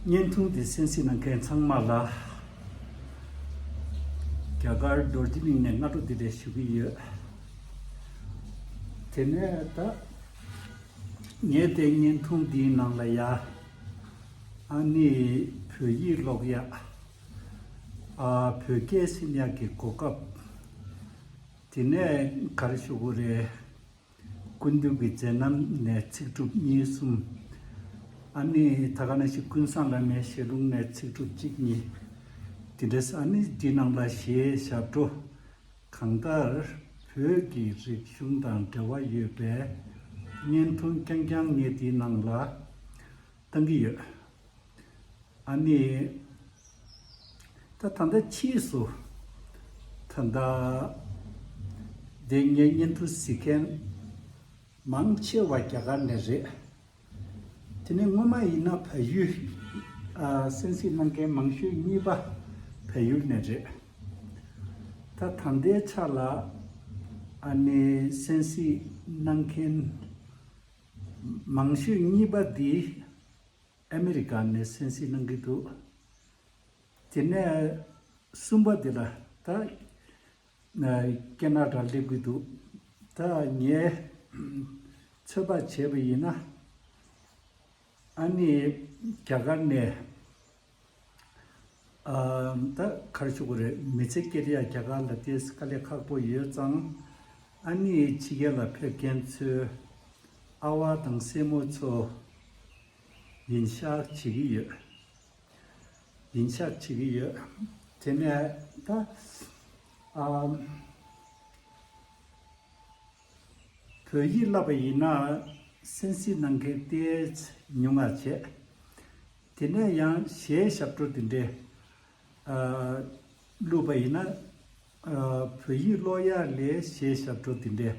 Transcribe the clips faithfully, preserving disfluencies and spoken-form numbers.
བརྙན་ཐུང་འདི་གསན་གཟིགས་གནང་མཁན་ཚང་མ་ལ་རྒྱ་གར་རྡོ་རྗེ་གླིང་ནས་སྔ་དྲོ་བདེ་ལེགས་ཞུ་གི་ཡོད། དེ་ནས་ད་ངས་དེ་བརྙན་ཐུང་འདིའི་ནང་ལ་ཡ་ཨ་ནི་བོད་ཡིག་ཀློག་ཡ། ཨ་བོད་སྐད་གསན་ཡག་གི་གོ་སྐབས། དེ་ནས་ག་རེ་ཞུ་དགོས་རེད། སྐུ་མདུན་གྱི་མཛད་རྣམ་ནས་ཚིག་གྲུབ་གཉིས་གསུམ། ཨ་ནི་ད་ག་ནང་བཞིན་ཀུན་བཟང་བླ་མའི་ཞལ་ལུང་ནས་ཚིག་གྲུབ་གཅིག་གཉིས། དེ་འདྲ་ཨ་ནི་འདི་ནང་ལ་གཞས་ཞབས་བྲོ་གང་ལྟར་བོད་ཀྱི་རིག་གཞུང་དང་འབྲེལ་བ་ཡོད་པའི་བརྙན་ཐུང་རྐྱང་རྐྱང་ངས་འདིའི་ནང་ལ་བཏང་གི་ཡོད། ཨ་ནི། ད་ད་ལྟ་ཕྱིས་སུ། ད་ལྟ། དེ་ངའི་བརྙན་ཐུང་གཟིགས་མཁན། མང་ཆེ་བ་རྒྱ་གར་ནས་རེད། དེ་ནས་སྔོན་མ་ཡིན་ན་བལ་ཡུལ། ཨ་གསན་གཟིགས་གནང་མཁན་མང་ཤོས་གཉིས་པ་བལ་ཡུལ་ནས་རེད། ད་ད་ལྟའི་ཆ་ལ། ཨ་ནི་གསན་གཟིགས་གནང་མཁན་མང་ཤོས་གཉིས་པ་འདི། ཨ་མི་རི་ཀ་ནས་གསན་གཟིགས་གནང་གི་འདུག་དེ་ནས་གསུམ་པ་དེ་ལ་ད། ཨ་ཁེ་ན་ཌ་སླེབས་ཀྱི་འདུག་ད་ངས་ཚོད་དཔག་བྱས་པ་ཡིན་ན། ཨ་ནི་རྒྱ་གར་ནས། ཨ་ད་ག་རེ་ཞུ་དགོས་རེད། མི་ཚེ་སྐྱེལ་ཡ་རྒྱ་གར་ལ་ཏོག་ཙམ་དཀའ་ལས་ཁག་པོ་ཡོད་ཙང་། ཨ་ནི་ཕྱི་རྒྱལ་ལ་ཕེབས་མཁན་ཚོའི་ཨ་བ་དང་སྲས་མོ་ཚོ་ཡིན་ཤག་བྱེད་ཀྱི་ཡོད། ཡིན་ཤག་བྱེད་ཀྱི་ཡོད། དེ་ནས་ད་ཨ། བོད་ཡིག་བསླབ་པ་ཡིན་ན་གསན་གཟིགས་གནང་མཁན་ཏོག་ཙམ་ཉུང་ང་བྱས། དེ་ནས་ཡང་གཞས་ཞབས་བྲོ་དེ་འདྲས་ཨ་བླུགས་པ་ཡིན་ན། ཨ་བོད་ཡིག་ཀློག་ཡག་ལས་གཞས་ཞབས་བྲོ་དེ་འདྲས་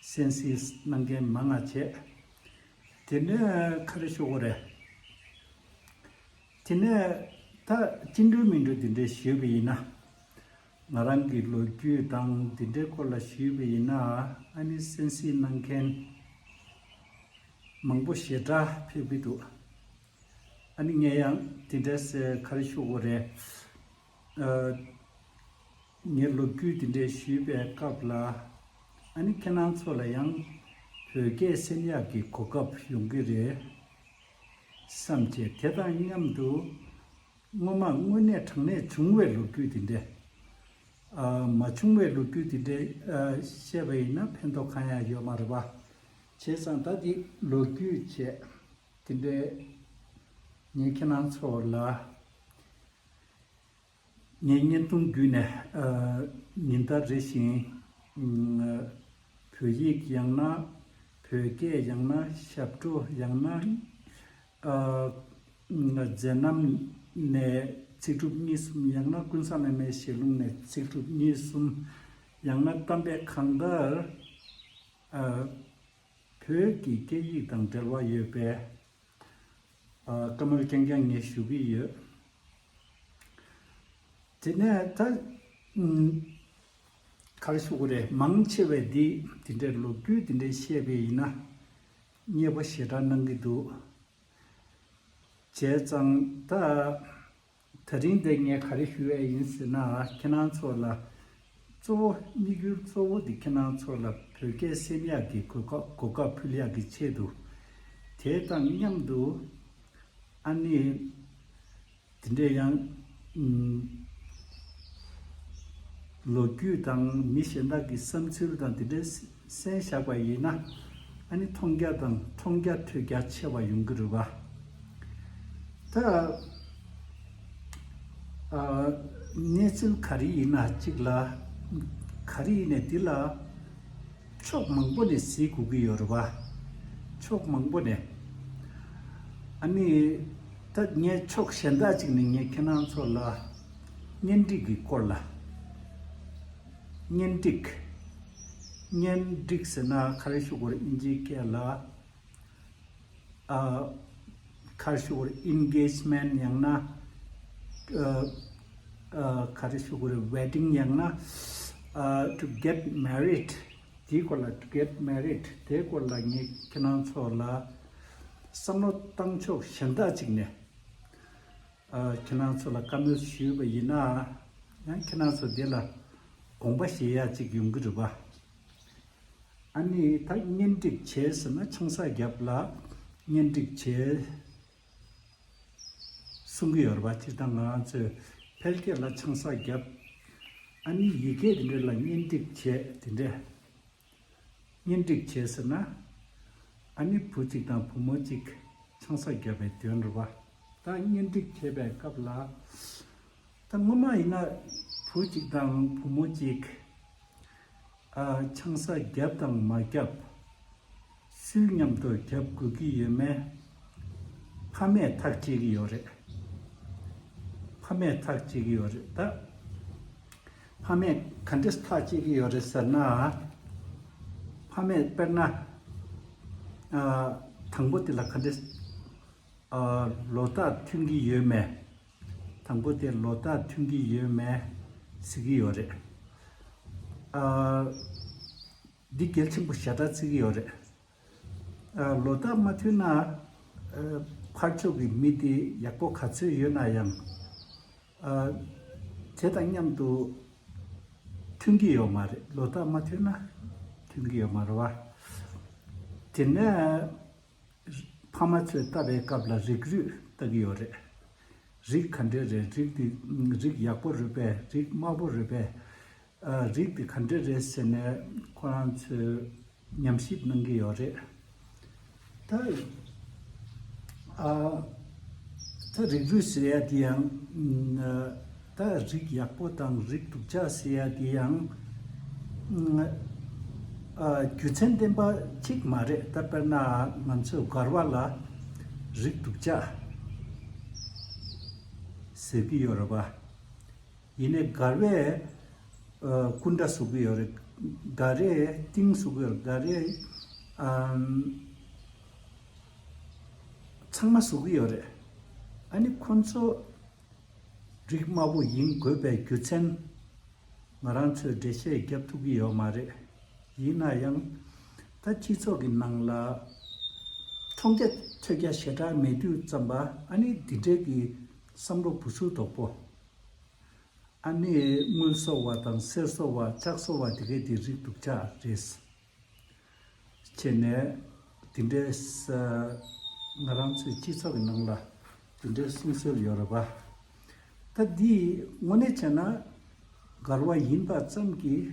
གསན་གཟིགས་གནང་མཁན་མང་ང་བྱས། དེ་ནས་ག་རེ་ཞུ་དགོས་རེད། དེ་ནས་ད་ཅི་འདྲ་མི་འདྲ་དེ་འདྲས་ཞུས་པ་ཡིན་ན། ང་རང་གི་ལོ་རྒྱུས་དང་དེ་འདྲའི་སྐོར་ལ་ཞུས་པ་ཡིན་ན། ཨ་ནི་གསན་གཟིགས་གནང་མཁན་མང་པོ་ཞེ་དྲག་ཕེབས་ཀྱི་འདུག་ཨ་ནི་ངས་ཡང་དེ་འདྲས་ག་རེ་ཞུ་དགོས་རེད། ཨ་ངའི་ལོ་རྒྱུས་དེ་འདྲས་ཞུས་པའི་སྐབས་ལ། ཨ་ནི་ཁྱེད་རང་ཚོ་ལ་ཡང་བོད་སྐད་གསན་ཡག་གི་གོ་སྐབས་ཡོང་གི་རེད་བསམ་བྱས། དེ་དང་མཉམ་དུ་སྔོན་མ་དངོས་གནས་དྲང་གནས་བྱུང་བའི་ལོ་རྒྱུས་དེ་འདྲས། ཨ་མ་བྱུང་བའི་ལོ་རྒྱུས་དེ་འདྲས་ཨ་བཤད་པ་ཡིན་ན་ཕན་ཐོགས་གང་ཡང་ཡོད་མ་རེད་པ། བྱས་ཙང་ད་འདི་ལོ་རྒྱུས་བྱས། དེ་འདྲའི་ངས་ཁྱེད་རང་ཚོ་ལ་ངའི་བརྙན་ཐུང་བརྒྱུད་ནས་ཨ་ཉིན་ལྟར་རེ་བཞིན་ཨ་བོད་ཡིག་ཡང་ན་བོད་སྐད་ཡང་ན་ཞབས་བྲོ་ཡང་ན་ཨ་མཛད་རྣམ་ནས་ཚིག་གྲུབ་གཉིས་གསུམ་ཡང་ན་ཀུན་བཟང་བླ་མའི་ཞལ་ལུང་ནས་ཚིག་གྲུབ་གཉིས་གསུམ་ཡང་ན་གཏམ་དཔེ་གང་ལྟར་ཨ་བོད་ཀྱི་སྐད་ཡིག་དང་འབྲེལ་བ་ཡོད་པའི་ཨ་བཀའ་མོལ་རྐྱང་རྐྱང་ངས་ཞུ་གི་ཡོད། དེ་ནས་ད་ཨུམ་ག་རེ་ཞུ་དགོས་རེད། མང་ཆེ་བས་འདི་འདི་འདྲའི་ལོ་རྒྱུས་འདི་འདྲའི་བཤད་པ་ཡིན་ན་མཉེས་པོ་ཞེ་དྲག་གནང་གི་འདུག་བྱས་ཙང་ད། ད་རིང་འདི་ངས་ག་རེ་ཞུ་ཡས་ཡིན་ཟེར་ན། ཁྱེད་རང་ཚོ་ལ་གཙོ་བོ་དམིགས་ཡུལ་གཙོ་བོ་འདི་ཁྱེད་རང་ཚོ་ལ་བོད་སྐད་གསན་ཡག་གི་གོ་སྐབས་གོ་སྐབས་ཕུལ་ཡག་གི་ཆེད་དུ། དེ་དང་མཉམ་དུ་ཨ་ནི་དེ་འདྲའི་ཡང་ཨུམ་ལོ་རྒྱུས་དང་མི་གཞན་དག་གི་བསམ་ཚུལ་དང་དེ་འདྲའི་གསན་བཞག་པ་ཡིན་ན། ཨ་ནི་མཐོང་རྒྱ་དང་མཐོང་རྒྱ་ཐོས་རྒྱ་ཆེ་བ་ཡོང་གི་རེད་པ། ད་ཨ་གནས་ཚུལ་ག་རེ་ཡིན་ན་གཅིག་ལ། ག་རེ་ཡིན་ནའི་འདི་ལ་ཕྱོགས་མང་པོ་ནས་གཟིགས་དགོས་ཀྱི་ཡོད་རེད་པ། ཕྱོགས་མང་པོ་ནས། ཨ་ནི་ད་ངས་ཕྱོགས་གཞན་དག་ཅིག་ནས་ངས་ཁྱེད་རང་ཚོ་ལ་གཉེན་སྒྲིག་གི་སྐོར་ལ། གཉེན་སྒྲིག་གཉེན་སྒྲིག་ཟེར་ན་ག་རེ་ཞུ་དགོས་རེད། ཨིན་ཇིའི་སྐད་ལ་ཨ་ག་རེ་ཞུ་དགོས་རེད། ཨིན་གེཇ་མེན་ཊི་ཡང་ན་ཨ་ཨ་ག་རེ་ཞུ་དགོས་རེད། ཝེ་ཌིང་ཡང་ན་ཨ་to get married དེའི་སྐོར་ལ། To get married དེའི་སྐོར་ལ་ངས་ཁྱེད་རང་ཚོ་ལ་བསམ་བློ་བཏང་ཕྱོགས་གཞན་དག་ཅིག་ནས་ ཨ། ཁྱེད་རང་ཚོ་ལ་བཀའ་མོལ་ཞུས་པ་ཡིན་ན། ཡང་ཁྱེད་རང་ཚོ་འདི་ལ་དགོངས་པ་བཞེས་ཡ་གཅིག་ཡོང་གི་རེད་པ། ཨ་ནི་ད་གཉེན་སྒྲིག་བྱས་ཟེར་ན་ཆང་ས་བརྒྱབ་ལ་གཉེན་སྒྲིག་བྱས་གསུང་གི་ཡོད་རེད་པ། སྤྱིར་བཏང་ང་རང་ཚོས་ཕལ་སྐད་ལ་ཆང་ས་བརྒྱབ། ཨ་ནི་ཡི་གེ་དེ་འདྲ་ལ་གཉེན་སྒྲིག་བྱས་དེ་འདྲ། གཉེན་སྒྲིག་བྱས་ཟེར་ན། ཨ་ནི་བུ་གཅིག་དང་བུ་མོ་གཅིག་ཆང་ས་བརྒྱབ་པའི་དོན་རེད་པ། ད་གཉེན་སྒྲིག་བྱས་པའི་སྐབས་ལ། ད་སྔོན་མ་ཡིན་ན་བུ་གཅིག་དང་བུ་མོ་གཅིག་ཨ། ཆང་ས་བརྒྱབ་དང་མ་བརྒྱབ། སུའི་མཉམ་དུ་བརྒྱབ་དགོས་ཀྱི་ཡོད་མེད། ཕ་མས་ཐག་བཅད་ཀྱི་ཡོད་རེད། ཕ་མས་ཐག་བཅད་ཀྱི་ཡོད་རེད་ད། ཕ་མས་ག་འདྲས་ཐག་བཅད་ཀྱི་ཡོད་རེད་ཟེར་ན། ཕ་མས་དཔེར་ན། ཨ། དང་པོ་དེ་ལ་ག་འདྲས། ཨ། ལོ་རྟགས་མཐུན་གྱི་ཡོད་མེད། དང་པོ་དེ་ལོ་རྟགས་མཐུན་གྱི་ཡོད་མེད་ཟེར་གྱི་ཡོད་རེད། ཨ། འདི་གལ་ཆེན་པོ་ཞེ་དྲག་བརྩི་གི་ཡོད་རེད། ཨ། ལོ་རྟགས་མ་མཐུན་ན། ཨ། ཕར་ཕྱོགས་ཀྱི་མི་དེ་ཡག་པོ་ག་ཚོད་ཡོད་ན་ཡང་། ཨ། དེ་དང་མཉམ་དུ་མཐུན་གྱི་ཡོད་མ་རེད། ལོ་རྟགས་མ་མཐུན་ན་མཐུན་གྱི་ཡོད་མ་རེད་པ། དེ་ནས་ཕ་མ་ཚོས་ལྟ་བའི་སྐབས་ལ་རིགས་རུས་ལྟ་གི་ཡོད་རེད། རིགས་ག་འདྲས་རེད། རིགས་དེ་རིགས་ཡག་པོ་རེད་པས། རིགས་དམའ་པོ་རེད་པས། ཨ། རིགས་དེ་ག་འདྲས་རེད་ཟེར་ནས་ཁོ་རང་ཚོས་ཉམས་ཞིབ་གནང་གི་ཡོད་རེད། ད། ཨ། ད་རིགས་རུས་ཟེར་ཡ་དེ་ཡང་། ཨ། ད་རིགས་ཡག་པོ་དང་རིགས་སྡུག་ཅག་ཟེར་ཡ་དེ་ཡང་། ཨ། རྒྱུ་མཚན་ལྡན་པ་གཅིག་མ་རེད། ད་དཔེར་ན་ང་ཚོས་མགར་བ་ལ་རིགས་སྡུག་ཅག་ཟེར་གྱི་ཡོད་རེད་པ། ཡིན་ནའི་མགར་བས། ཨ། སྐུ་འདྲ་བཟོ་གི་ཡོད་རེད། འགའ་རེས་ཏིང་བཟོ་གི་ཡོད་རེད། འགའ་རེས། ཨམ། ཚང་མ་བཟོ་གི་ཡོད་རེད། ཨ་ནི་ཁོ་ཚོ་རིགས་དམའ་པོ་ཡིན་དགོས་པའི་རྒྱུ་མཚན་ང་རང་ཚོས་འགྲེལ་བཤད་རྒྱབ་ཐུབ་ཀྱི་ཡོད་མ་རེད། ཡིན་ན་ཡང་ད་སྤྱི་ཚོགས་ཀྱི་ནང་ལ་མཐོང་རྒྱ་ཐོས་རྒྱ་ཞེ་དྲག་མེད་དུས་ཙམ་པ། ཨ་ནི་འདི་འདྲའི་གི་བསམ་བློ་སྦུ་སུ་དོག་པོ། ཨ་ནི་དངུལ་གསོག་པ་དང་གསེར་གསོག་པ་ལྕགས་གསོག་པ་དེ་གའི་དེ་རིགས་སྡུག་ཅག་རེད། བྱས་ནས་དེ་འདྲའི་ས། ང་རང་ཚོའི་སྤྱི་ཚོགས་ཀྱི་ནང་ལ་དེ་འདྲའི་གསུང་སྲོལ་ཡོད་རེད་པ། ད་འདི་དངོས་གནས་བྱས་ན་མགར་བ་ཡིན་པ་ཙམ་གྱིས་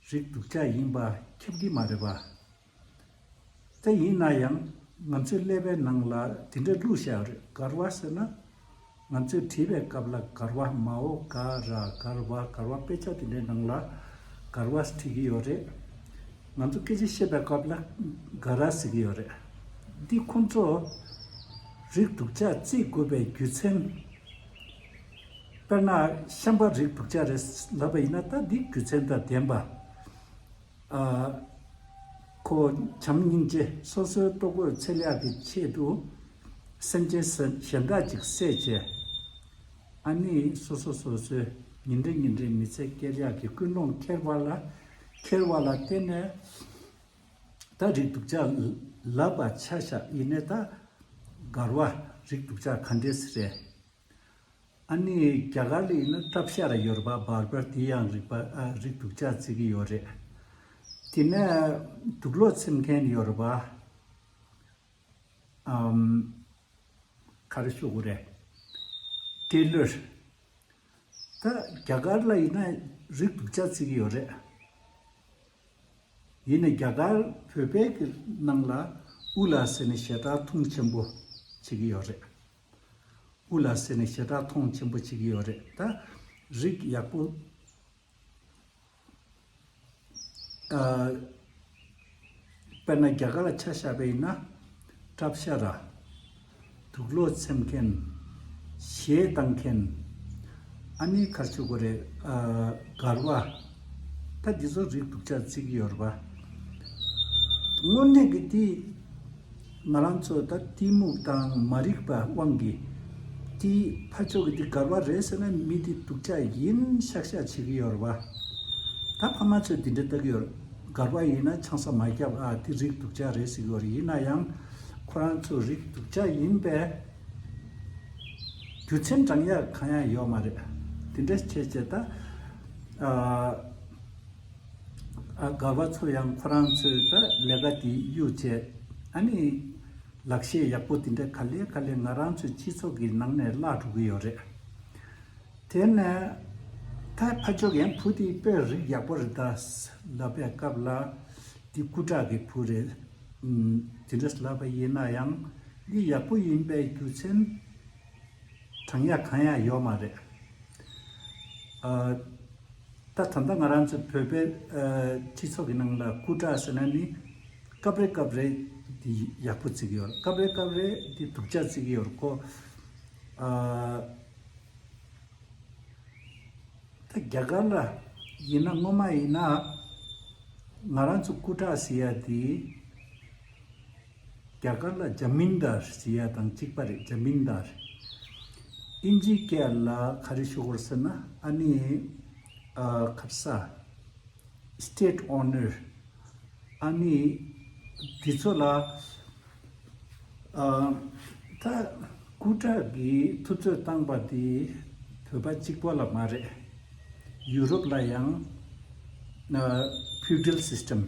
རིགས་སྡུག་ཅག་ཡིན་པ་ཁྱབ་ཀྱི་མ་རེད་པ། ད་ཡིན་ན་ཡང་ང་ཚོའི་ཀླད་པའི་ནང་ལ་དེ་འདྲ་བླུགས་བཞག་ཡོད་རེད། མགར་བ་ཟེར་ན་ང་ཚོས་བྲིས་པའི་སྐབས་ལ་མགར་བ། མའོ་ག་ར་མགར་བ། མགར་བ་དཔེ་ཆ་དེ་འདྲའི་ནང་ལ་མགར་བ་བྲིས་ཀྱི་ཡོད་རེད། ང་ཚོ་སྐད་ཆ་བཤད་པའི་སྐབས་ལ་ག་ར་ཟེར་གྱི་ཡོད་རེད། འདི་ཁོང་ཚོ་རིགས་སྡུག་ཅག་བརྩི་དགོས་པའི་རྒྱུ་མཚན། དཔེར་ན་ཤམ་པ་རིགས་སྡུག་ཅག་རེད་ལབ་པ་ཡིན་ན་ད་འདི་རྒྱུ་མཚན་དང་ལྡན་པ། ཨ། ཁོ་བྱམས་སྙིང་རྗེ། སོ་སོའི་ལྟོ་གོས་ཚེ་ལེགས་ཀྱི་ཆེད་དུ་སེམས་ཅན་གཞན་དག་ཅིག་བསད་བྱས། ཨ་ནི་སོ་སོ་སོ་སོའི་ཉིན་རེ་ཉིན་རེའི་མི་ཚེ་སྐྱེལ་ཡག་གི་ཀུན་སློང་འཁྱེར་བ་ལ། འཁྱེར་བ་ལ་བརྟེན་ནས་ད་རིགས་སྡུག་ཅག་ལབ་པ་ཆ་བཞག་ཡིན་ནའི་ད་མགར་བ་རིགས་སྡུག་ཅག་ག་འདྲས་རེད། ཨ་ནི་རྒྱ་གར་ལ་ཡིན་ན་ཊབ་ཤ་ར་ཡོད་རེད་པ། བར་བར་དེ་ཡང་རིགས་པ། ཨ། རིགས་སྡུག་ཅག་བརྩི་གི་ཡོད་རེད། དེ་ནས་དུག་ལོག་འཚེམ་མཁན་ཡོད་རེད་པ། ཨམ། ག་རེ་ཞུ་དགོས་རེད། ཊེ་ལར། ད་རྒྱ་གར་ལ་ཡིན་ན་རིགས་སྡུག་ཅག་བརྩི་གི་ཡོད་རེད། ཡིན་ནའི་རྒྱ་གར་བོད་པའི་གི་ནང་ལ་དབུ་ལ་ཟེར་ནས་ཞེ་དྲག་མཐོང་ཆེན་པོ་བྱེད་ཀྱི་ཡོད་རེད། དབུ་ལ་ཟེར་ནས་ཞེ་དྲག་མཐོང་ཆེན་པོ་བྱེད་ཀྱི་ཡོད་རེད། ད་རིགས་ཡག་པོ། ཨ། དཔེར་ན་རྒྱ་གར་ལ་ཆ་བཞག་པ་ཡིན་ན་ཊབ་ཤ་ར། དུག་ལོག་འཚེམ་མཁན། གཞས་བཏང་མཁན། ཨ་ནི་ག་རེ་ཞུ་དགོས་རེད། ཨ། མགར་བ། ད་འདི་ཚོ་རིགས་སྡུག་ཅག་བརྩི་གི་ཡོད་རེད་པ། དངོས་གནས་ཀྱི་འདི་ང་རང་ཚོ་ད་གཏི་མུག་དང་མ་རིག་པ་དབང་གིས་འདི་ཕར་ཕྱོགས་ཀྱི་འདི་མགར་བ་རེད་ཟེར་ན་མི་འདི་སྡུག་ཅག་ཡིན་ཤག་ཤག་བྱེད་ཀྱི་ཡོད་རེད་པ། ད་ཕ་མ་ཚོས་འདི་འདྲ་ལྟ་གི་ཡོད་རེད། མགར་བ་ཡིན་ན་ཆང་ས་མ་བརྒྱབ། ཨ། འདི་རིགས་སྡུག་ཅག་རེད་ཟེར་གི་ཡོད་རེད། ཡིན་ན་ཡང་ཁོ་རང་ཚོ་རིགས་སྡུག་ཅག་ཡིན་པས། རྒྱུ་མཚན་དྲང་ཡག་གང་ཡང་ཡོད་མ་རེད། དེ་འདྲ་བྱས་བྱས་ད། ཨ་ཨ་སྒར་པ་ཚོ་ཡང་ཁོ་རང་ཚོས་ད་ལས་ཀ་དེ་གཡུག་བྱས། ཨ་ནི་ལག་ཤེས་ཡག་པོ་དེ་འདྲ་ག་ལེ་ག་ལེ་ང་རང་ཚོའི་སྤྱི་ཚོགས་ཀྱི་ནང་ནས་བརླག་འགྲོ་གི་ཡོད་རེད། དེ་ནས་ད་ཕར་ཕྱོགས་ཡང་བུ་དེའི་དཔེ་རིགས་ཡག་པོ་རེད་ད་ལབ་པའི་སྐབས་ལ། འདི་སྐུ་དྲག་གི་བུ་རེད། ཨུམ། དེ་འདྲ་ལབ་པ་ཡིན་ན་ཡང་འདི་ཡག་པོ་ཡིན་པའི་རྒྱུ་མཚན་དྲང་ཡག་གང་ཡང་ཡོད་མ་རེད། ཨ། ད་ད་ལྟ་ང་རང་ཚོ་བོད་པའི་ཨ་སྤྱི་ཚོགས་ཀྱི་ནང་ལ་སྐུ་དྲག་ཟེར་ན་ནི་སྐབས་རེ་སྐབས་རེ་འདི་ཡག་པོ་བརྩི་གི་ཡོད་རེད། སྐབས་རེ་སྐབས་རེ་འདི་སྡུག་ཅག་བརྩི་གི་ཡོད་རེད་ཁོ། ཨ། ད་རྒྱ་གར་ལ་ཡིན་ན་སྔོན་མ་ཡིན་ན་ང་རང་ཚོ་སྐུ་དྲག་ཟེར་ཡ་དེ་རྒྱ་གར་ལ་ཇ་མིན་དར་ཟེར་ཡ་དང་གཅིག་པ་རེད། ཇ་མིན་དར། ཨིན་ཇིའི་སྐད་ལ་ག་རེ་ཞུ་དགོས་ཟེར་ན་ཨ་ནི་ཨ་ཁ་ས་state owner ཨ་ནི་དེ་ཚོ་ལ་ཨ་ད་སྐུ་དྲག་གི་ཐུབ་ཚོད་བཏང་པ་དེ་བོད་པ་གཅིག་པོ་ལ་མ་རེད། ཡུ་རོབ་ལ་ཡང་ཨ་feudal system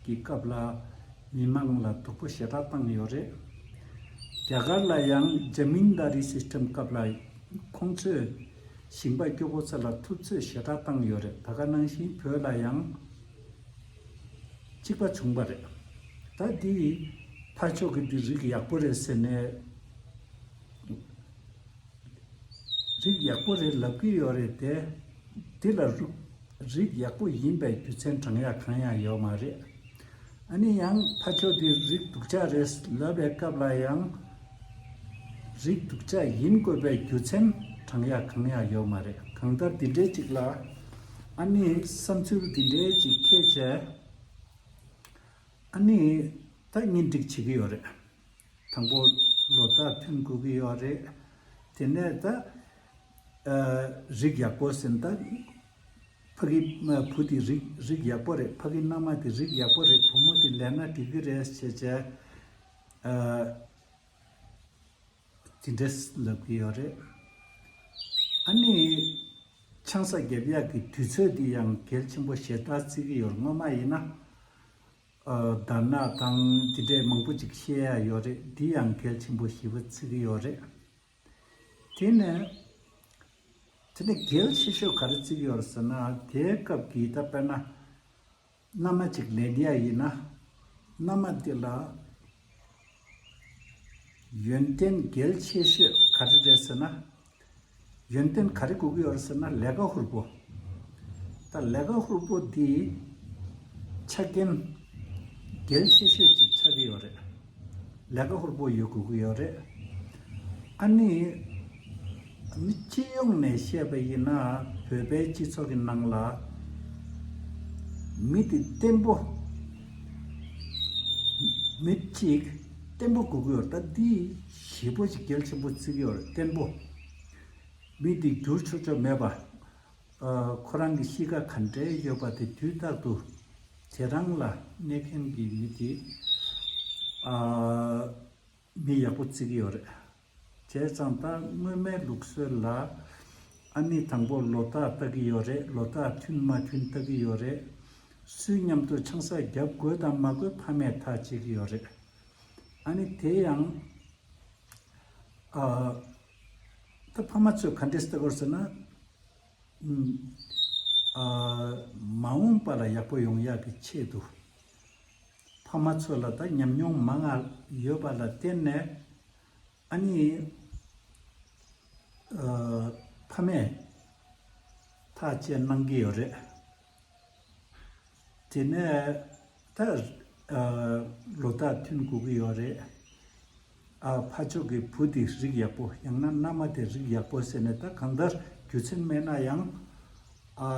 གི་སྐབས་ལ་མི་མང་ལ་སྡུག་པོ་ཞེ་དྲག་བཏང་ཡོད་རེད། རྒྱ་གར་ལ་ཡང་ཇ་མིན་དར་རི་system སྐབས་ལ་ཁོང་ཚོས་ཞིང་པ་སྐྱོ་པོ་ཚོ་ལ་ཐུབ་ཚོད་ཞེ་དྲག་བཏང་ཡོད་རེད། ད་ག་ནང་བཞིན་བོད་ལ་ཡང་གཅིག་པ་བྱུང་པ་རེད། ད་འདི་ཕར་ཕྱོགས་ཀྱི་འདི་རིགས་ཡག་པོ་རེད་ཟེར་ནས་རིགས་ཡག་པོ་རེད་ལབ་ཀྱི་ཡོད་རེད་དེ། འདི་ལ་རུ་རིགས་ཡག་པོ་ཡིན་པའི་རྒྱུ་མཚན་དྲང་ཡག་གང་ཡང་ཡོད་མ་རེད། ཨ་ནི་ཡང་ཕར་ཕྱོགས་དེ་རིགས་སྡུག་ཅག་རེད་ལབ་པའི་སྐབས་ལ་ཡང་། རིགས་སྡུག་ཅག་ཡིན་དགོས་པའི་རྒྱུ་མཚན་དྲང་ཡག་གང་ཡང་ཡོད་མ་རེད། གང་ལྟར་འདི་འདྲའི་ཅིག་ལ་ཨ་ནི་བསམ་ཚུལ་འདི་འདྲའི་ཅིག་འཁྱེར་བྱས། ཨ་ནི་ད་གཉེན་སྒྲིག་བྱེད་ཀྱི་ཡོད་རེད། དང་པོ་ལོ་རྟགས་མཐུན་དགོས་ཀྱི་ཡོད་རེད། དེ་ནས་ད་ཨ་རིགས་ཡག་པོ་ཟེར་ན་ད་ཕ་གི་བུ་དེ་རིགས་རིགས་ཡག་པོ་རེད། ཕ་གི་མནའ་མ་དེ་རིགས་ཡག་པོ་རེད། བུ་མོ་དེ་ལས་སྣ་སྒྲིག་གི་རེད་ཟེར་བྱས་ཨ་དེ་འདྲས་ལབ་ཀྱི་ཡོད་རེད། ཨ་ནི་ཆང་ས་རྒྱབ་ཡག་གི་དུས་ཚོད་འདི་ཡང་གལ་ཆེན་པོ་ཞེ་དྲག་བརྩི་གི་ཡོད་རེད། སྔོན་མ་ཡིན་ན་ཨ་དར་ནག་དང་འདི་འདྲས་མང་པོ་ཅིག་བཤད་ཡག་ཡོད་རེད། འདི་ཡང་གལ་ཆེན་པོ་ཞེ་པོ་བརྩི་གི་ཡོད་རེད། དེ་ནས་དེ་ནས་གལ་ཆེ་ཤོས་ག་རེ་བརྩི་གི་ཡོད་རེད་ཟེར་ན། དེའི་སྐབས་ཀྱི་ད་དཔེར་ན་མནའ་མ་ཅིག་ལེན་ཡག་ཡིན་ན་མནའ་མ་དེ་ལ་ཡོན་ཏན་གལ་ཆེ་ཤོས་ག་རེ་རེད་ཟེར་ན། ཡོན་ཏན་ག་རེ་དགོས་ཀྱི་ཡོད་རེད་ཟེར་ན་ལས་ཀ་ཧུར་པོ། ད་ལས་ཀ་ཧུར་པོ་འདི་ཆ་རྐྱེན་གལ་ཆེ་ཤོས་ཅིག་ཆགས་ཀྱི་ཡོད་རེད། ལས་ཀ་ཧུར་པོ་ཡོད་དགོས་ཀྱི་ཡོད་རེད། ཨ་ནི་མི་སྤྱི་ཡོངས་ནས་བཤད་པ་ཡིན་ན་བོད་པའི་སྤྱི་ཚོགས་ཀྱི་ནང་ལ་མི་དེ་བརྟན་པོ། མི་གཅིག་བརྟན་པོ་དགོས་ཀྱི་ཡོད་རེད། ད་འདི་ཞེ་པོ་ཅིག་གལ་ཆེན་པོ་བརྩི་གི་ཡོད་རེད། བརྟན་པོ། མི་དེ་འགྱུར་ཆོག་ཆོག་མེད་པ། ཨ་ཁོ་རང་གི་གཤིས་ཀ་ག་འདྲའི་ཡོད་པ་དེ་དུས་རྟག་ཏུ་དེ་རང་ལ་གནས་མཁན་གྱི་མི་དེ་ཨ་མི་ཡག་པོ་བརྩི་གི་ཡོད་རེད། བྱས་ཙང་ད་སྔོན་མའི་ལུགས་སྲོལ་ལ་ཨ་ནི་དང་པོ་ལོ་རྟགས་ལྟ་གི་ཡོད་རེད། ལོ་རྟགས་མཐུན་མ་མཐུན་ལྟ་གི་ཡོད་རེད། སུའི་མཉམ་དུ་ཆང་ས་རྒྱབ་དགོས་དང་མ་དགོས་ཕ་མས་ཐག་བཅད་ཀྱི་ཡོད་རེད། ཨ་ནི་དེ་ཡང་ཨ་ད་ཕ་མ་ཚོས་ག་འདྲས་ལྟ་དགོས་ཟེར་ན། ཨ་མ་འོངས་པ་ལ་ཡག་པོ་ཡོང་ཡག་གི་ཆེད་དུ་ཕ་མ་ཚོ་ལ་ད་ཉམས་མྱོང་མང་ང་ཡོད་པ་ལ་བརྟེན་ནས་ཨ་ནི་ཨ་ཕ་མས་ཐག་བཅད་གནང་གི་ཡོད་རེད། དེ་ནས་ད་ཨ་ལོ་རྟགས་མཐུན་དགོས་ཀྱི་ཡོད་རེད། ཨ་ཕ་ཕྱོགས་ཀྱི་བུ་དེ་རིགས་ཡག་པོ་ཡང་ན་མནའ་མ་དེ་རིགས་ཡག་པོ་ཟེར་ནས་ད་གང་ལྟར་རྒྱུ་མཚན་མེད་ན་ཡང་ཨ་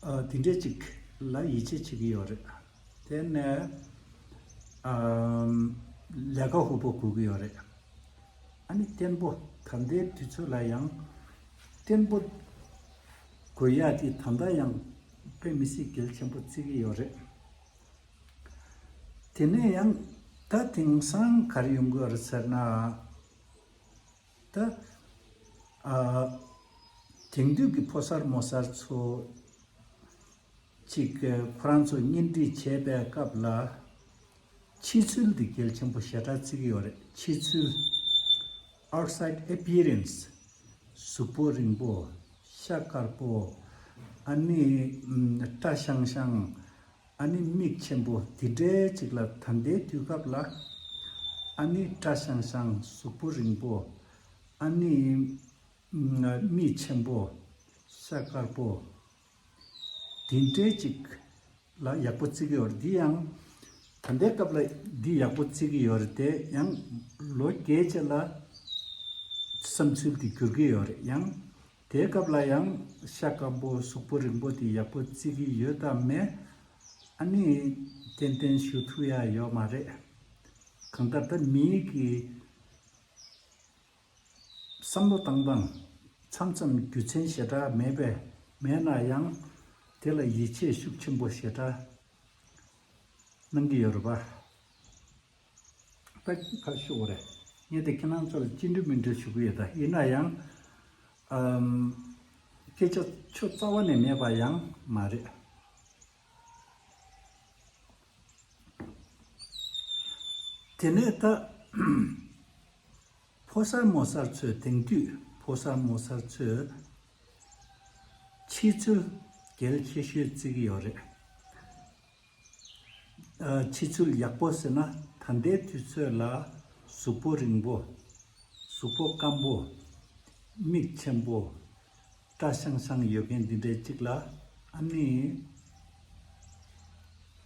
ཨ་དེ་འདྲས་ཅིག་ལ་ཡིད་ཆེས་བྱེད་ཀྱི་ཡོད་རེད། དེ་ནས་ཨ་ལས་ཀ་ཧུར་པོ་དགོས་ཀྱི་ཡོད་རེད། ཨ་ནི་བརྟན་པོ་ད་ལྟའི་དུས་ཚོད་ལ་ཡང་བརྟན་པོ་དགོས་ཡག་དེ་ད་ལྟ་ཡང་དཔེ་མི་སྲིད་གལ་ཆེན་པོ་བརྩི་གི་ཡོད་རེད། དེ་ནས་ཡང་ད་དེང་སང་ག་རེ་ཡོང་གི་ཡོད་རེད་ཟེར་ན། ད་ཨ་དེང་དུས་ཀྱི་ཕོ་གསར་མོ་གསར་ཚོ་གཅིག་ཁོ་རང་ཚོ་གཉེན་སྒྲིག་བྱས་པའི་སྐབས་ལ་ཕྱི་ཚུལ་འདི་གལ་ཆེན་པོ་ཞེ་དྲག་བརྩི་གི་ཡོད་རེད། ཕྱི་ཚུལ། Outside appearance། གཟུགས་པོ་རིང་པོ། ཤ་དཀར་པོ། ཨ་ནི་ཨམ་སྐྲ་ཤང་ཤང་། ཨ་ནི་མིག་ཆེན་པོ་འདི་འདྲའི་ཅིག་ལ་ད་ལྟའི་དུས་སྐབས་ལ་ཨ་ནི་སྐྲ་ཤང་ཤང་། གཟུགས་པོ་རིང་པོ། ཨ་ནི་ཨམ་མིག་ཆེན་པོ། ཤ་དཀར་པོ། འདི་འདྲའི་ཅིག་ལ་ཡག་པོ་བརྩི་གི་ཡོད་རེད། འདི་ཡང་ད་ལྟའི་སྐབས་ལ་འདི་ཡག་པོ་བརྩི་གི་ཡོད་རེད་དེ། ཡང་ལོ་རྒྱས་རྗེས་ལ་བསམ་ཚུལ་འདི་འགྱུར་གི་ཡོད་རེད། ཡང་དེའི་སྐབས་ལ་ཡང་ཤ་སྐམ་པོ་གཟུགས་པོ་རིང་པོ་འདི་ཡག་པོ་བརྩི་གི་ཡོད་དམ་མེད། ཨ་ནི་ཏན་ཏན་ཞུ་ཐུབ་ཡ་ཡོད་མ་རེད། གང་ལྟར་ད་མིའི་གི་བསམ་བློ་བཏང་སྟངས་མཚམས་མཚམས་རྒྱུ་མཚན་ཞེ་དྲག་མེད་པས། མེད་ན་ཡང་དེ་ལ་ཡིད་ཆེས་ཤུགས་ཆེན་པོ་ཞེ་དྲག་གནང་གི་ཡོད་རེད་པ། ད་ཁ་ཤོ་རེད། ངས་དེ་ཁྱེད་རང་ཚོ་ལ་ཅི་འདྲ་མི་འདྲ་ཞུ་གི་ཡོད། ད་ཡིན་ན་ཡང་ཨམ་སྐད་ཆ་ཆུ་རྩ་བ་ནས་མེད་པ་ཡང་མ་རེད། དེ་ནས་ད་ཕོ་གསར་མོ་གསར་ཚོས། དེང་དུས་ཕོ་གསར་མོ་གསར་ཚོས་ཕྱི་ཚུལ་གལ་ཆེ་ཤོས་བརྩི་གི་ཡོད་རེད། ཨ་ཕྱི་ཚུལ་ཡག་པོ་ཟེར་ན་ད་ལྟའི་དུས་ཚོད་ལ་གཟུགས་པོ་རིང་པོ། གཟུགས་པོ་སྐམ་པོ། མིག་ཆེན་པོ། སྐྲ་ཤང་ཤང་ཡོད་མཁན་འདི་འདྲའི་གཅིག་ལ་ཨ་ནི་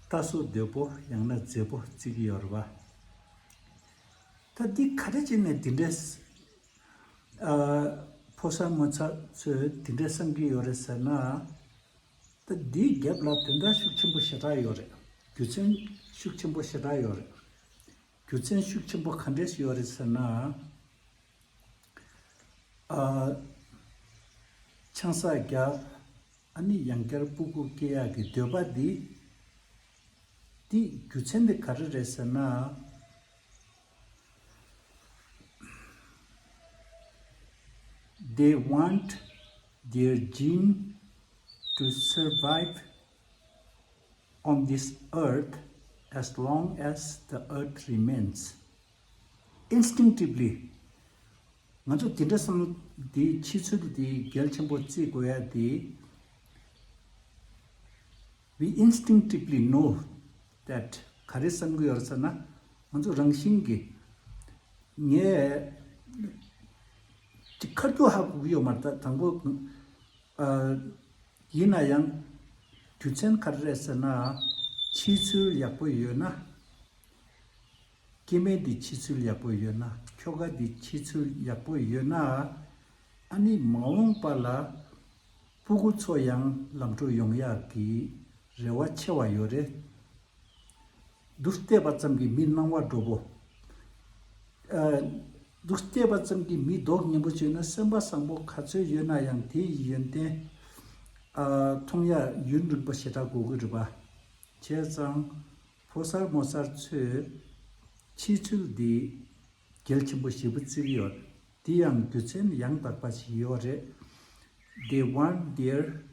ལྟ་སྲོལ་འདོད་པོ་ཡང་ན་མཛེས་པོ་བརྩི་གི་ཡོད་རེད་པ། ད་འདི་ག་རེ་བྱས་ནས་འདི་འདྲའི་ཨ་ཕོ་གསར་མོ་གསར་ཚོས་འདི་འདྲའི་བསམ་གྱི་ཡོད་རེད་ཟེར་ན། ད་འདིའི་རྒྱབ་ལ་དོན་དག་ཤུགས་ཆེན་པོ་ཞེ་དྲག་ཡོད་རེད། རྒྱུ་མཚན་ཤུགས་ཆེན་པོ་ཞེ་དྲག་ཡོད་རེད། རྒྱུ་མཚན་ཤུགས་ཆེན་པོ་ག་འདྲས་ཡོད་རེད་ཟེར་ན། ཨ་ཆང་ས་རྒྱག་ཨ་ནི་ཡང་བསྐྱར་སྤུ་གུ་སྐྱེ་ཡག་གི་འདོད་པ་འདི། འདི་རྒྱུ་མཚན་འདི་ག་རེ་རེད་ཟེར་ན། They want their gene to survive on this earth as long as the earth remains. Instinctively, ང་ཚོ་དེ་འདྲ་བསམ་བློ་འདི་ཕྱི་ཚུལ་འདི་གལ་ཆེན་པོ་བརྩི་དགོས་ཡ་འདི། We instinctively know that ག་རེ་བསམ་གྱི་ཡོད་ཟེར་ན། ང་ཚོ་རང་བཞིན་གྱིས་ངས་ཅིག་ཁ་རྒྱུག་ཧ་གོ་གི་ཡོད་མ་རེད། ད་དང་པོ་ཨ་ཡིན་ན་ཡང་རྒྱུ་མཚན་ག་རེ་རེད་ཟེར་ན། ཕྱི་ཚུལ་ཡག་པོ་ཡོད་ན། སྐྱེ་དམན་འདི་ཕྱི་ཚུལ་ཡག་པོ་ཡོད་ན། ཁྱོ་ག་འདི་ཕྱི་ཚུལ་ཡག་པོ་ཡོད་ན། ཨ་ནི་མ་འོངས་པ་ལ་སྤུ་གུ་ཚོ་ཡང་ལམ་འགྲོ་ཡོང་ཡག་གི་རེ་བ་ཆེ་བ་ཡོད་རེད། འདུག་བལྟས་པ་ཙམ་གྱིས་མི་སྣང་བ་འགྲོ་བོ། ཨ་འདུག་བལྟས་པ་ཙམ་གྱིས་མི་མདོག་ངན་པོ་བྱས་ན་སེམས་པ་བཟང་པོ་ག་ཚོད་ཡོད་ན་ཡང་དེའི་ཡོན་ཏན་ཨ་མཐོང་ཡག་ཡུན་རིང་པོ་ཞེ་དྲག་འགོར་གི་རེད་པ། བྱས་ཙང་ཕོ་གསར་མོ་གསར་ཚོས་ཕྱི་ཚུལ་འདི་གལ་ཆེན་པོ་ཞེ་པོ་བརྩི་གི་ཡོད། འདི་ཡང་རྒྱུ་མཚན་ཡང་དག་པ་ཞིག་ཡོད་རེད། They want their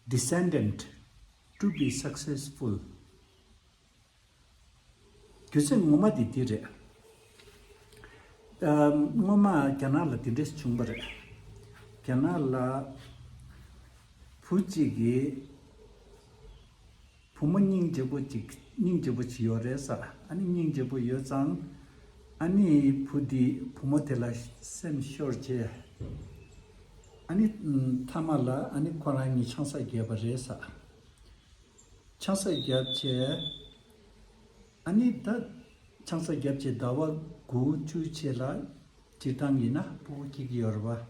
descendant to be successful. རྒྱུ་མཚན་ངོ་མ་དེ་འདི་རེད། ཨ་སྔོན་མ་རྒྱ་ནག་ལ་འདི་འདྲས་བྱུང་བ་རེད། རྒྱ་ནག་ལ་བུ་གཅིག་གིས་བུ་མོ་སྙིང་རྗེ་པོ་གཅིག་སྙིང་རྗེ་པོ་གཅིག་ཡོད་རེད་ཟེར། ཨ་ནི་སྙིང་རྗེ་པོ་ཡོད་ཙང་། ཨ་ནི་བུ་འདི་བུ་མོ་དེ་ལ་སེམས་ཤོར་བྱས། ཨ་ནི་མཐའ་མ་ལ་ཨ་ནི་ཁོ་རང་གཉིས་ཆང་ས་བརྒྱབ་པ་རེད་ཟེར། ཆང་ས་བརྒྱབ་བྱས། ཨ་ནི་ད་ཆང་ས་བརྒྱབ་བྱས་ཟླ་བ་དགུ་བཅུ་རྗེས་ལ་སྤྱིར་བཏང་ཡིན་ན་སྤུ་གུ་སྐྱེ་གི་ཡོད་རེད་པ།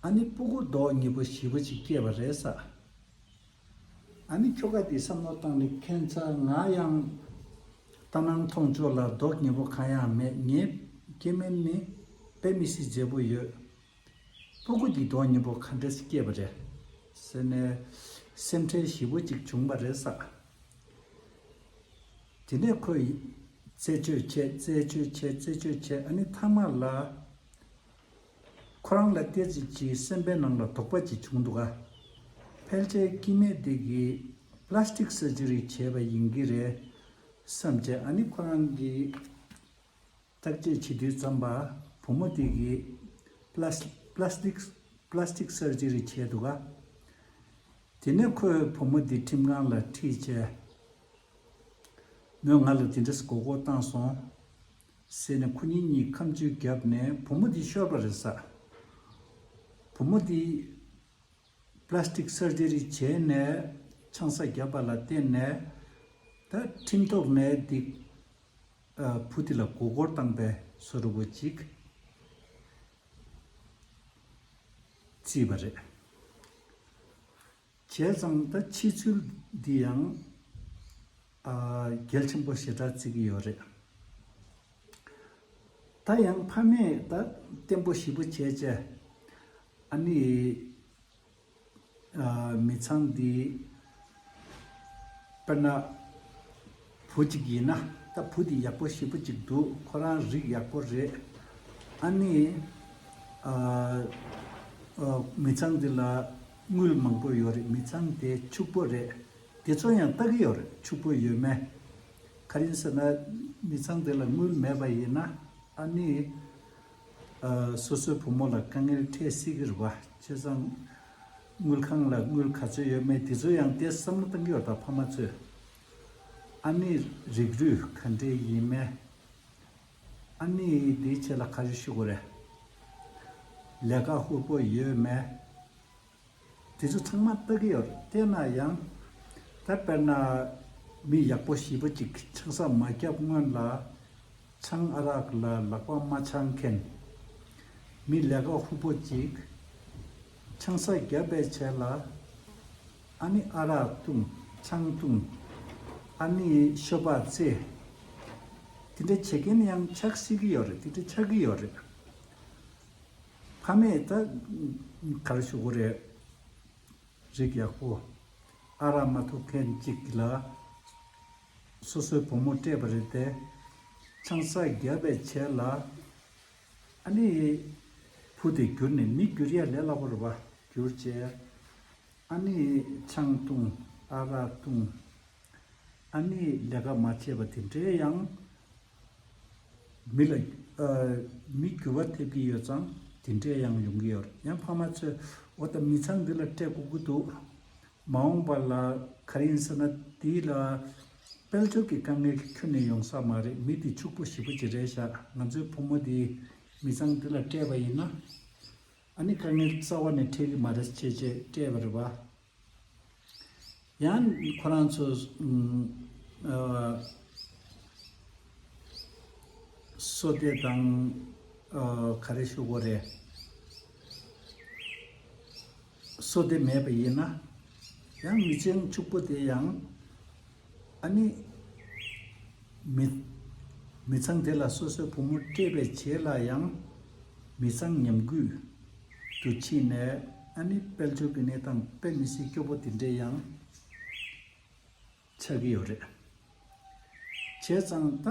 ཨ་ནི་སྤུ་གུ་མདོག་ཉེས་པོ་ཞེ་པོ་ཅིག་སྐྱེས་པ་རེད་ཟེར། ཨ་ནི་ཁྱོ་ག་དེས་བསམ་བློ་བཏང་ནས། ཁྱད་མཚར། ང་ཡང་ལྟ་སྣང་མཐོང་ཕྱོགས་ལ་མདོག་ཉེས་པོ་གང་ཡང་མེད། ངའི་སྐྱེ་དམན་ནི་དཔེ་མི་སྲིད་མཛེས་པོ་ཡོད། སྤུ་གུ་འདི་མདོག་ཉེས་པོ་ག་འདྲས་སྐྱེས་པ་རེད་ཟེར་ནས་སེམས་ཁྲལ་ཞེ་པོ་ཅིག་བྱུང་བ་རེད་ཟེར། དེ་ནས་ཁོས་ རྩད་གཅོད་བྱས་རྩད་གཅོད་བྱས་རྩད་གཅོད་བྱས། ཨ་ནི་མཐའ་མ་ལ་ཁོ་རང་ལ་ཏོག་ཙམ་ཅིག་སེམས་པའི་ནང་ལ་དོགས་པ་ཅིག་བྱུང་འདུག་ག་ཕལ་ཆེར་སྐྱེ་དམན་དེ་གིས་པ་ལ་སི་ཊིག་སར་ཇི་རི་བྱས་པ་ཡིན་གྱི་རེད་བསམ་བྱས། ཨ་ནི་ཁོ་རང་གིས་བརྟག་དཔྱད་བྱེད་དུས་ཙམ་པ་བུ་མོ་དེ་གིས་པ་ལ་སི་པ་ལ་སི་ཊིག་པ་ལ་སི་ཊིག་སར་ཇི་རི་བྱས་འདུག་ག་དེ་ནས་ཁོས་བུ་མོ་དེ་ཁྲིམས་ཁང་ལ་ཁྲིད་བྱས། མོས་ང་ལ་དེ་འདྲས་མགོ་སྐོར་བཏང་སོང་ཟེར་ནས་ཁོ་གཉིས་གཉིས་ཁ་མཆུ་བརྒྱབ་ནས་བུ་མོ་དེ་ཤོར་བ་རེད་ཟེར། བུ་མོ་དེ་པ་ལ་སི་ཊིག་སར་ཇི་རི་བྱས་ནས་ཆང་ས་བརྒྱབ་པ་ལ་བརྟེན་ནས་ད་ཁྲིམས་ཐོག་ནས་དེ་བུ་དེ་ལ་མགོ་སྐོར་བཏང་པའི་བཟོ་འདྲ་པོ་ཅིག་བརྩིས་པ་རེད། བྱས་ཙང་ད་ཕྱི་ཚུལ་འདི་ཡང་ཨ་གལ་ཆེན་པོ་ཞེ་དྲག་བརྩི་གི་ཡོད་རེད། ད་ཡང་ཕ་མས་ད་བརྟན་པོ་ཞེ་པོ་བྱས་བྱས། ཨ་ནི་ཨ་མི་ཚང་འདི་དཔེར་ན་བུ་གཅིག་ཡིན་ན་ད་བུ་འདི་ཡག་པོ་ཞེ་པོ་གཅིག་འདུག་ཁོ་རང་རིགས་ཡག་པོ་རེད། ཨ་ནི་ཨ་ཨ་མི་ཚང་འདི་ལ་དངུལ་མང་པོ་ཡོད་རེད། མི་ཚང་དེ་ཕྱུག་པོ་རེད། དེ་ཚོ་ཡང་ལྟ་གི་ཡོད་རེད། ཕྱུག་པོ་ཡོད་མེད། ག་རེ་ཡིན་ཟེར་ན་མི་ཚང་དེ་ལ་དངུལ་མེད་པ་ཡིན་ན་ཨ་ནི་ཨ་སོ་སོའི་བུ་མོ་ལ་དཀའ་ངལ་འཕྲད་སྲིད་ཀྱི་རེད་པ། བྱས་ཙང་དངུལ་ཁང་ལ་དངུལ་ག་ཚོད་ཡོད་མེད་དེ་ཚོ་ཡང་དེ་བསམ་བློ་གཏོང་གི་ཡོད་རེད་ད་ཕ་མ་ཚོས། ཨ་ནི་རིགས་རུས་ག་འདྲས་ཡིན་མེད། ཨ་ནི་དེའི་ཆེད་ལ་ག་རེ་ཞུ་དགོས་རེད། ལས་ཀ་ཧུར་པོ་ཡོད་མེད། དེ་ཚོ་ཚང་མ་ལྟ་གི་ཡོད་རེད། དེ་ན་ཡང་ད་དཔེར་ན་མི་ཡག་པོ་ཞེ་པོ་ཅིག་ཆང་ས་མ་བརྒྱབ་སྔོན་ལ་ཆང་ཨ་རག་ལ་ལག་པ་མ་འཆང་མཁན། མི་ལས་ཀ་ཧུར་པོ་ཅིག་ཆང་ས་བརྒྱབ་པའི་རྗེས་ལ་ཨ་ནི་ཨ་རག་བཏུང་ཆང་བཏུང་ཨ་ནི་ཤོ་སྦག་རྩེ། དེ་འདྲ་བྱེད་མཁན་ཡང་ཆགས་སྲིད་ཀྱི་ཡོད་རེད། དེ་འདྲ་ཆགས་ཀྱི་ཡོད་རེད། ཕ་མས་ད་ག་རེ་ཞུ་དགོས་རེད། རིགས་ཡག་པོ་ཨ་རག་མ་ཐུག་མཁན་གཅིག་ལ་སོ་སོའི་བུ་མོ་སྤྲད་པ་རེད་དེ། ཆང་ས་བརྒྱབ་པའི་རྗེས་ལ་ཨ་ནི་བུ་དེ་བསྒྱུར་ནས་མི་བསྒྱུར་ཡ་ལས་སླ་པོ་རེད་པ། བསྒྱུར་བྱས་ཨ་ནི་ཆང་བཏུང་ཨ་རག་བཏུང་ཨ་ནི་ལས་ཀ་མ་བྱས་པ་དེ་འདྲའི་ཡང་། མི་ལ་ཨ་མི་འགྱུར་བ་ཐེབས་ཀྱི་ཡོད་ཙང་དེ་འདྲས་ཡང་ཡོང་གི་ཡོད་རེད། ཡང་ཕ་མ་ཚོས་འོ་ད་མི་ཚང་འདི་ལ་སྤྲད་དགོས་ཀྱི་འདུག་མ་འོངས་པ་ལ་ག་རེ་ཡིན་ཟེར་ན་དེ་ལ་དཔལ་འབྱོར་གྱི་དཀའ་ངལ་ཁྱོན་ནས་ཡོང་ས་མ་རེད། མི་དེ་ཕྱུག་པོ་ཞེ་པོ་ཅིག་རེད་ཤག་ང་ཚོའི་བུ་མོ་དེ་མི་ཚང་འདི་ལ་སྤྲད་པ་ཡིན་ན་ཨ་ནི་དཀའ་ངལ་རྩ་བ་ནས་འཕྲད་ཀྱི་མ་རེད་ཅེས་བྱས་སྤྲད་པ་རེད་པ། ཡང་ཁོ་རང་ཚོ་ཨ་བསོད་བདེ་དང་ཨ་ག་རེ་ཞུ་དགོས་རེད། བསོད་བདེ་མེད་པ་ཡིན་ན་ཡང་མི་ཚང་ཕྱུག་པོ་དེ་ཡང་ཨ་ནི་མི་མི་ཚང་དེ་ལ་སོ་སོའི་བུ་མོ་སྤྲད་པའི་རྗེས་ལ་ཡང་མི་ཚང་ཉམས་རྒུད་དུ་ཕྱིན་ནས་ཨ་ནི་དཔལ་འབྱོར་གྱི་གནས་སྟངས་དཔེ་མི་སྲིད་སྐྱོ་པོ་དེ་འདྲས་ཡང་ཆགས་ཀྱི་ཡོད་རེད། བྱས་ཙང་ད་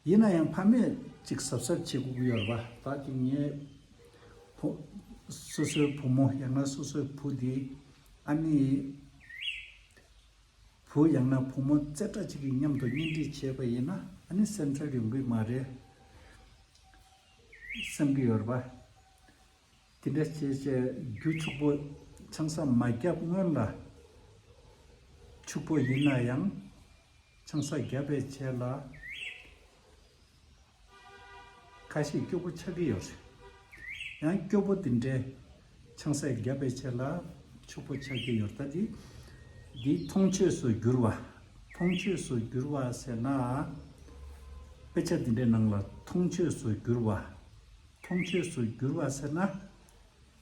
ཡིན་ན་ཡང་ཕ་མས་ཅིག་གཟབ་གཟབ་བྱེད་དགོས་ཀྱི་ཡོད་རེད་པ། ད་ཅིག་ངའི་བུ་སོ་སོའི་བུ་མོ་ཡང་ན་སོ་སོའི་བུ་དེ་ཨ་ནི་བུ་ཡང་ན་བུ་མོ་རྩེ་གྲ་ཅིག་གི་མཉམ་དུ་གཉེན་སྒྲིག་བྱས་པ་ཡིན་ན་ཨ་ནི་སེམས་ཁྲལ་ཡོང་གི་མ་རེད་བསམ་གྱི་ཡོད་རེད་པ། དེ་འདྲ་བྱས་བྱས་རྒྱུ་ཕྱུག་པོ་ཆང་ས་མ་བརྒྱབ་སྔོན་ལ་ཕྱུག་པོ་ཡིན་ན་ཡང་ཆང་ས་བརྒྱབ་པའི་རྗེས་ལ་ཁ་ཤས་སྐྱོ་པོ་ཆགས་ཀྱི་ཡོད་རེད། ཡང་སྐྱོ་པོ་དེ་འདྲའི་ཆང་ས་བརྒྱབ་པའི་རྗེས་ལ་ཕྱུག་པོ་ཆགས་ཀྱི་ཡོད་རེད། ད་འདི་འདི་མཐོང་ཆོས་སུ་འགྱུར་བ། མཐོང་ཆོས་སུ་འགྱུར་བ་ཟེར་ན་དཔེ་ཆ་དེ་འདྲའི་ནང་ལ་མཐོང་ཆོས་སུ་འགྱུར་བ། མཐོང་ཆོས་སུ་འགྱུར་བ་ཟེར་ན།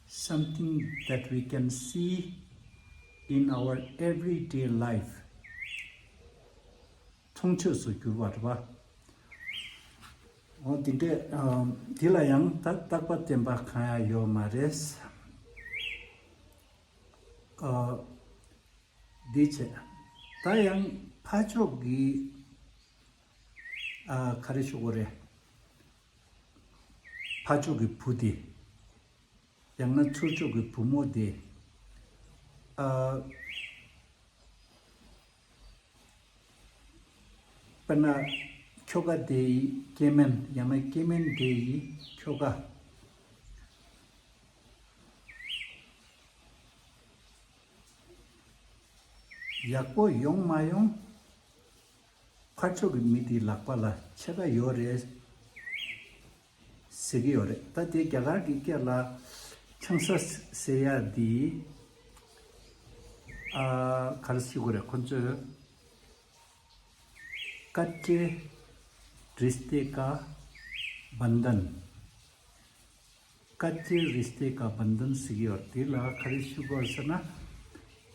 Something that we can see in our everyday life. མཐོང་ཆོས་སུ་འགྱུར་བ་རེད་པ། འོ་དེ་འདྲས་ཨ་དེ་ལ་ཡང་ད་རྟག་པ་བརྟན་པ་གང་ཡང་ཡོད་མ་རེད། ཨ་འདི་བྱས། ད་ཡང་ཕར་ཕྱོགས་ཀྱི་ ཨ་ག་རེ་ཞུ་དགོས་རེད། ཕ་ཕྱོགས་ཀྱི་བུ་དེ། ཡང་ན་ཚུར་ཕྱོགས་ཀྱི་བུ་མོ་དེ། ཨ། དཔེར་ན། ཁྱོ་ག་དེ་ཡི་སྐྱེ་དམན། ཡང་ན་སྐྱེ་དམན་དེ་ཡི་ཁྱོ་ག་ཡག་པོ་ཡོང་མ་ཡོང་། ཕར་ཕྱོགས་ཀྱི་མི་དེའི་ལག་པ་ལ་ཕྱེད་ཀ་ཡོད་རེད་ཟེར་གྱི་ཡོད་རེད། ད་དེ་རྒྱ་གར་གྱི་སྐད་ལ་ཆང་ས་ཟེར་ཡ་འདི། ཨ། ག་རེ་ཟེར་དགོས་རེད་ཁོ་ཚོས། ཀ་ཅེ་རིས་ཏེ་ཀ་བན་དན། ཀ་ཅེ་རིས་ཏེ་ཀ་བན་དན་ཟེར་གྱི་ཡོད་རེད། དེ་ལ་ག་རེ་ཞུ་དགོས་ཟེར་ན།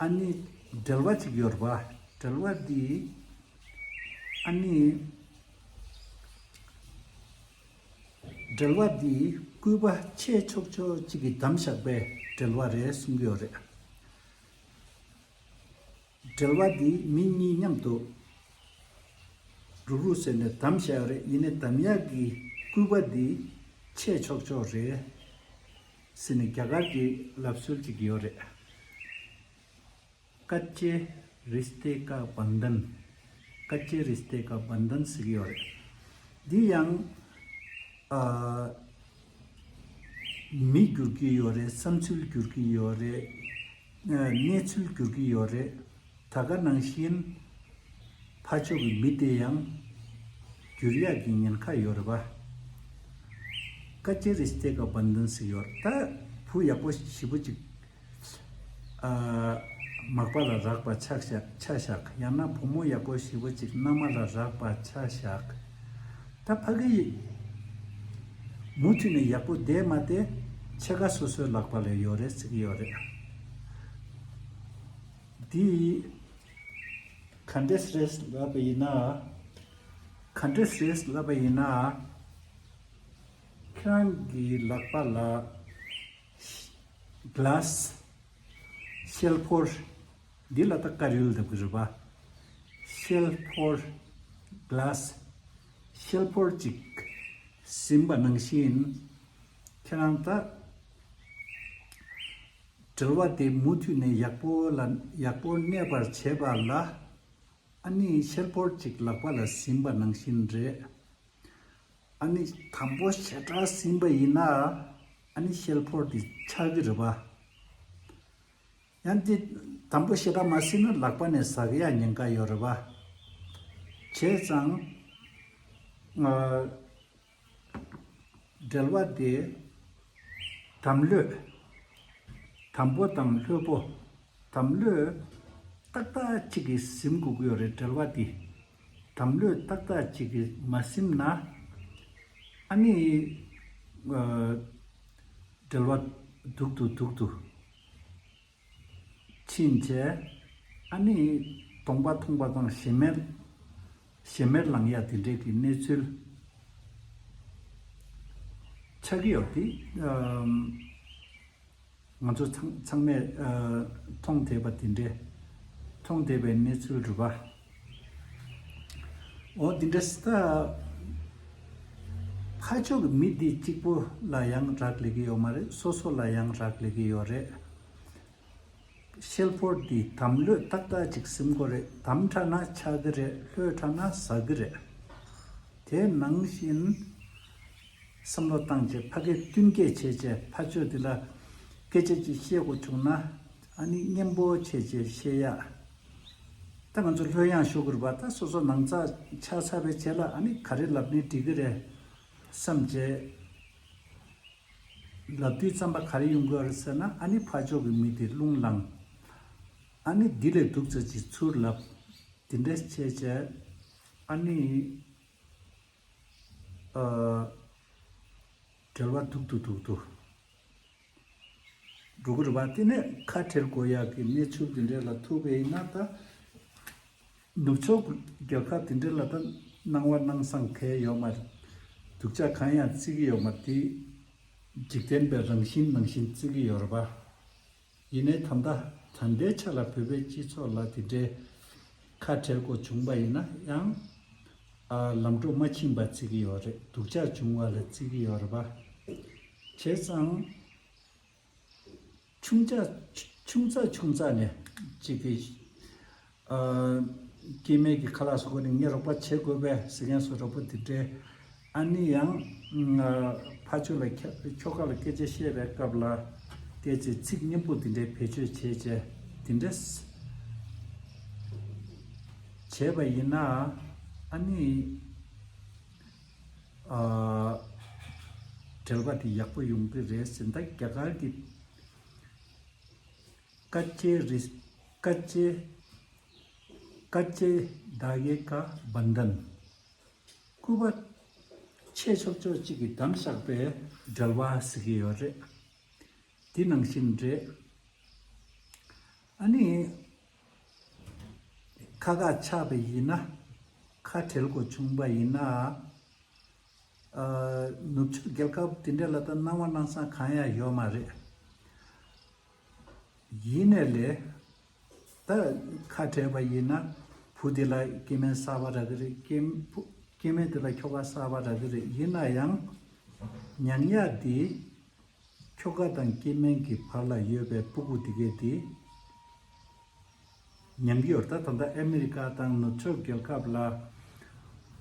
ཨ་ནི་འབྲེལ་བ་ཅིག་ཡོད་རེད་པ། འབྲེལ་བ་འདི། ཨ་ནི་འབྲེལ་བ་འདི་སྐུད་པ་ཆེ་ཆོག་ཆོག་ཅིག་གིས་བསྡམས་བཞག་པའི་འབྲེལ་བ་རེད་གསུང་གི་ཡོད་རེད། འབྲེལ་བ་འདི་མི་གཉིས་མཉམ་དུ་རུག་རུག་ཟེར་ནས་བསྡམས་བཞག་ཡོད་རེད། ཡིན་ནའི་བསྡམས་ཡག་གི་སྐུད་པ་འདི་ཆེ་ཆོག་ཆོག་རེད་ཟེར་ནས་རྒྱ་གར་གྱི་ལབ་སྲོལ་ཅིག་ཡོད་རེད། ཀ་ཅེ་རིས་ཏེ་ཀ་བན་དན། ཀ་ཅེ་རིས་ཏེ་ཀ་བན་དན་ཟེར་གྱི་ཡོད་རེད། འདི་ཡང་། ཨ། མི་འགྱུར་གྱི་ཡོད་རེད། བསམ་ཚུལ་འགྱུར་གྱི་ཡོད་རེད། ཨ། གནས་ཚུལ་འགྱུར་གྱི་ཡོད་རེད། ད་ག་ནང་བཞིན་ཕར་ཕྱོགས་ཀྱི་མི་དེ་ཡང་འགྱུར་ཡག་གི་ཉེན་ཁ་ཡོད་རེད་པ། ཀ་ཅེ་རིས་ཏེ་ཀ་བན་དན་ཟེར་ཡོད་རེད། ད་བུ་ཡག་པོ་ཞེ་པོ་ཅིག་ཨ། མག་པ་ལ་རག་པ་ཆ་བཞག་ཆ་བཞག་ཡང་ན་བུ་མོ་ཡག་པོ་ཞེ་པོ་ཅིག་མནའ་མ་ལ་རག་པ་ཆ་བཞག་ད་ཕ་གི་ཡིས་མུ་མཐུད་ནས་ཡག་པོ་བསྡད་མ་བསྡད་ཕྱེད་ཀ་སོ་སོའི་ལག་པ་ལ་ཡོད་རེད་ཟེར་གྱི་ཡོད་རེད། འདི་ག་འདྲས་རེད་ལབ་པ་ཡིན་ན། ག་འདྲས་རེད་ལབ་པ་ཡིན་ན། ཁྱེད་རང་གི་ལག་པ་ལ། གྷི་ལཱ་སི། ཤེལ་ཕོར། འདི་ལ་ད་དཀར་ཡོལ་ལབ་ཀྱི་རེད་པ། ཤེལ་ཕོར། གྷི་ལཱ་སི། ཤེལ་ཕོར་གཅིག་ཟིན་པ་ནང་བཞིན། ཁྱེད་རང་ད་འབྲེལ་བ་དེ་མུ་མཐུད་ནས་ཡག་པོ་ལ་ཡག་པོ་གནས་པར་བྱེད་པ་ལ། ཨ་ནི་ཤེལ་ཕོར་གཅིག་ལག་པ་ལ་ཟིན་པ་ནང་བཞིན་རེད། ཨ་ནི་དམ་པོ་ཞེ་དྲག་ཟིན་པ་ཡིན་ན། ཨ་ནི་ཤེལ་ཕོར་དེ་ཆག་གི་རེད་པ། ཡང་དེ་དམ་པོ་ཞེ་དྲག་མ་ཟིན་ན་ལག་པ་ནས་ཟག་ཡག་ཉེན་ཁ་ཡོད་རེད་པ། བྱས་ཙང་། ཨ། འབྲེལ་བ་དེ་དམ་ལྷོད། དམ་པོ་དང་ལྷོད་པོ། དམ་ལྷོད་ཏག་ཏག་ཅིག་གིས་ཟིན་དགོས་ཀྱི་ཡོད་རེད། འབྲེལ་བ་དེ་དམ་ལྷོད་ཏག་ཏག་ཅིག་གིས་མ་ཟིན་ན། ཨ་ནི། ཨ། འབྲེལ་བ་སྡུག་ཏུ་སྡུག་ཏུ་ཕྱིན་བྱས། ཨ་ནི་གདོང་པ་མཐོང་པ་དང་ཞེ་མེར་ཞེ་མེར་ལངས་ཡ་དེ་འདྲས་ཀྱི་གནས་ཚུལ་ཆགས་ཀྱི་ཡོད་དེ། ཨམ། ང་ཚོ་ཚང་ཚང་མས་ཨ་མཐོང་བསྡད་པ་དེ་འདྲས། མཐོང་བསྡད་པའི་གནས་ཚུལ་རེད་པ། འོ་དེ་འདྲས་ད། ཕར་ཕྱོགས་ཀྱི་མི་འདི་གཅིག་པོ་ལ་ཡང་རག་ལས་ཀྱི་ཡོད་མ་རེད། སོ་སོ་ལ་ཡང་རག་ལས་ཀྱི་ཡོད་རེད། ཤེལ་ཕོར་འདི་དམ་ལྷོད་ཏག་ཏག་ཅིག་ཟིན་དགོས་རེད། དམ་དྲགས་ན་ཆག་གི་རེད། ལྷོད་དྲགས་ན་ཟག་གི་རེད། དེ་ནང་བཞིན་བསམ་བློ་བཏང་བྱས་ཕ་གིར་བསྟུན་མཁས་བྱས་བྱས་ཕར་ཕྱོགས་འདི་ལ་སྐད་ཆ་ཅིག་བཤད་དགོས་བྱུང་ན། ཨ་ནི་སྙན་པོ་བྱས་བྱས་བཤད་ཡ། ད་ང་ཚོ་ལྷོད་ཡངས་ཞུ་དགོས་རེད་པ། ད་སོ་སོ་ནང་ཚགས་ཆགས་ཚར་བའི་རྗེས་ལ་ཨ་ནི་ག་རེ་ལབ་ནའི་འགྲིག་གི་རེད་བསམ་བྱས། ལབ་དུས་ཙམ་པ་ག་རེ་ཡོང་གི་ཡོད་རེད་ཟེར་ན། ཨ་ནི་ཕར་ཕྱོགས་ཀྱི་མི་དེ་རླུང་ལངས། ཨ་ནི་འདི་ལས་སྡུག་ཙམ་ཅིག་ཚུར་ལབ། དེ་འདྲས་བྱས་བྱས་ཨ་ནི། ཨ། འབྲེལ་བ་སྡུག་ཏུ་སྡུག་ཏུ་འགྲོ་གི་རེད་པ། དེ་ནས་ཁ་བྲལ་དགོས་ཡག་གི་གནས་ཚུལ་འདི་འདྲས་ལ་ཐུག་པ་ཡིན་ན་ད། ནུབ་ཕྱོགས་རྒྱལ་ཁབ་དེ་འདྲ་ལ་ད་སྣང་བ་སྣང་བཟང་གང་ཡང་ཡོད་མ་རེད། སྡུག་ཅག་གང་ཡང་བརྩི་གི་ཡོད་མ་རེད། དེ་འཇིག་རྟེན་པའི་རང་བཞིན་ནང་བཞིན་བརྩི་གི་ཡོད་རེད་པ། ཡིན་ནའི་ད་ལྟ་ད་ལྟའི་ཆ་ལ་བོད་པའི་སྤྱི་ཚོགས་ལ་དེ་འདྲའི་ཁ་བྲལ་དགོས་བྱུང་པ་ཡིན་ན་ཡང་ ཨ་ལམ་འགྲོ་མ་ཕྱིན་པ་བརྩི་གི་ཡོད་རེད། སྡུག་ཅག་བྱུང་བ་ལ་བརྩི་གི་ཡོད་རེད་པ། བྱས་ཙང་ཆུང་ཙག་ཆུང་ཙག་ཆུང་ཙག་ནས་ཅིག་གི་ཨ་སྐྱེ་དམན་གྱི་ཁ་ལག་སོགས་ནས་ངས་རོགས་པ་བྱེད་དགོས་པས་ཟེར་མཁན་སོགས་རོགས་པ་དེ་འདྲས། ཨ་ནི་ཡང་ཨ་ཕ་ཆོས་ལ་ཁྱ་ཁྱོ་ག་ལ་སྐད་ཆ་བཤད་པའི་སྐབས་ལ་སྐད་ཆའི་ཚིག་སྙན་པོ་དེ་འདྲས་བེད་སྤྱོད་བྱས་བྱས་དེ་འདྲས་བྱས་པ་ཡིན་ན། ཨ་ནི་ཨ་འབྲེལ་བ་དེ་ཡག་པོ་ཡོང་གི་རེད་ཟེར། ད་རྒྱ་གར་གྱི་ཀ་ཅེ་རི་ཀ་ཅེ་ཀ་ཅེ་དཱ་ཡེ་ཀ་བན་དན། སྐུད་པ་ཆེ་ཆོག་ཆོག་ཅིག་གིས་བསྡམས་བཞག་པའི་འབྲེལ་བ་ཟེར་གྱི་ཡོད་རེད། འདི་ནང་བཞིན་རེད། ཨ་ནི་ཁ་ཁ་ཆགས་པ་ཡིན་ན། ཁ་བྲལ་དགོས་བྱུང་པ་ཡིན་ན། ཨ་ནུབ་ཕྱོགས་རྒྱལ་ཁབ་དེ་འདྲ་ལ་ད་སྣང་བ་སྣང་ས་གང་ཡང་ཡོད་མ་རེད། ཡིན་ནའི་ལས། ད་ཁ་བྲལ་བ་ཡིན་ན་བུ་དེ་ལ་སྐྱེ་དམན་གསར་པ་རག་གི་རེད། སྐྱེ་བུ་སྐྱེ་དམན་དེ་ལ་ཁྱོ་ག་གསར་པ་རག་གི་རེད། ཡིན་ན་ཡང་མྱང་ཡག་དེ་ཁྱོ་ག་དང་སྐྱེ་དམན་གྱི་བར་ལ་ཡོད་པའི་སྤུ་གུ་དེ་གས་དེ་མྱང་གི་ཡོད་རེད། ད་ད་ལྟ་ཨ་མི་རི་ཀ་དང་ནུབ་ཕྱོགས་རྒྱལ་ཁབ་ལ་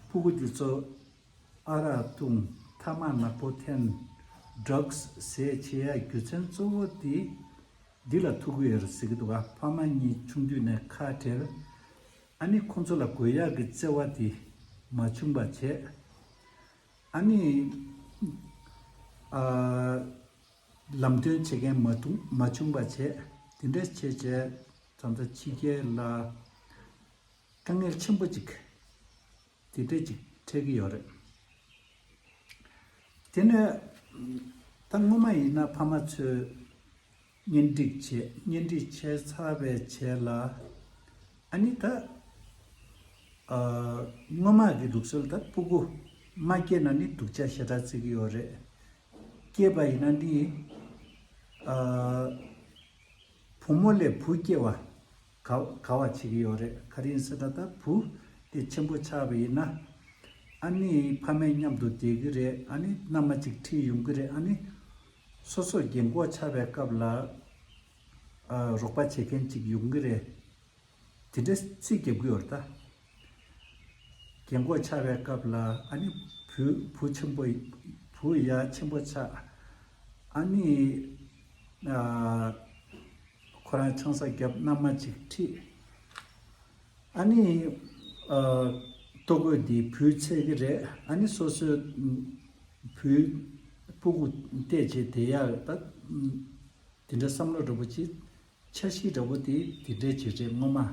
སྤུ་གུ་དེ་ཚོ་ཨ་རག་བཏུང་། ཐ་མག་ནག་པོ་འཐེན། ཌྲག་སི་ཟས་བྱེད་ཡག་རྒྱུ་མཚན་གཙོ་བོ་དེ་འདི་ལ་ཐུག་གི་ཡོད་རེད་ཟེར་གི་འདུག་ག་ཕ་མ་གཉིས་ཆུང་དུས་ནས་ཁ་བྲལ། ཨ་ནི་ཁོང་ཚོ་ལ་དགོས་ཡག་གི་བརྩེ་བ་དེ་མ་བྱུང་བ་བྱས། ཨ་ནི་ཨ་ལམ་སྟོན་བྱེད་མཁན་མ་བྱུང་མ་བྱུང་བ་བྱས། དེ་འདྲ་བྱས་བྱས་ད་ལྟ་ཕྱི་རྒྱལ་ལ་དཀའ་ངལ་ཆེན་པོ་ཅིག་དེ་འདྲ་ཅིག་འཕྲད་ཀྱི་ཡོད་རེད། དེ་ནས་ད་སྔོན་མ་ཡིན་ན་ཕ་མ་ཚོས་གཉེན་སྒྲིག་བྱས། གཉེན་སྒྲིག་བྱས་ཚར་བའི་རྗེས་ལ་ཨ་ནི་ད་ཨ་སྔོན་མ་གི་ལུགས་སྲོལ་ད་སྤུ་གུ་མ་སྐྱེས་ན་ནི་སྡུག་ཅག་ཞེ་དྲག་བརྩི་གི་ཡོད་རེད། སྐྱེས་པ་ཡིན་ན་ནི་ཨ་བུ་མོ་ལས་བུ་སྐྱེ་བ་དགའ་དགའ་བ་བྱེད་ཀྱི་ཡོད་རེད། ག་རེ་ཡིན་ཟེར་ན་ད་བུ་དེ་ཆེན་པོ་ཆགས་པ་ཡིན་ན་ཨ་ནི་ཕ་མའི་མཉམ་དུ་བསྡད་ཀྱི་རེད། ཨ་ནི་མནའ་མ་གཅིག་ཁྲིད་ཡོང་གི་རེད། ཨ་ནི་སོ་སོ་རྒན་གོག་ཆགས་པའི་སྐབས་ལ་ཨ་རོགས་པ་བྱེད་མཁན་གཅིག་ཡོང་གི་རེད། དེ་འདྲ་རྩིས་རྒྱབ་ཀྱི་ཡོད་རེད་ད། རྒན་གོག་ཆགས་པའི་སྐབས་ལ་ཨ་ནི་བུ་བུ་ཆེན་པོ་བུ་ཡ་ཆེན་པོ་ཆགས། ཨ་ནི་ཨ་ཁོ་རང་ཆང་ས་བརྒྱབ། མནའ་མ་གཅིག་ཁྲིད། ཨ་ནི་ཨ་ལྟོ་གོས་འདི་བུས་འཚོལ་གྱི་རེད། ཨ་ནི་སོ་སོའི་བུའི་སྤུ་གུ་བལྟས་བྱས་བསྡད་ཡག་ད་དེ་འདྲ་བསམ་བློ་འདྲ་པོ་ཅིག་འཆར་གཞི་འདྲ་པོ་དེ་དེ་འདྲའི་ཅིག་རེད་སྔོན་མ།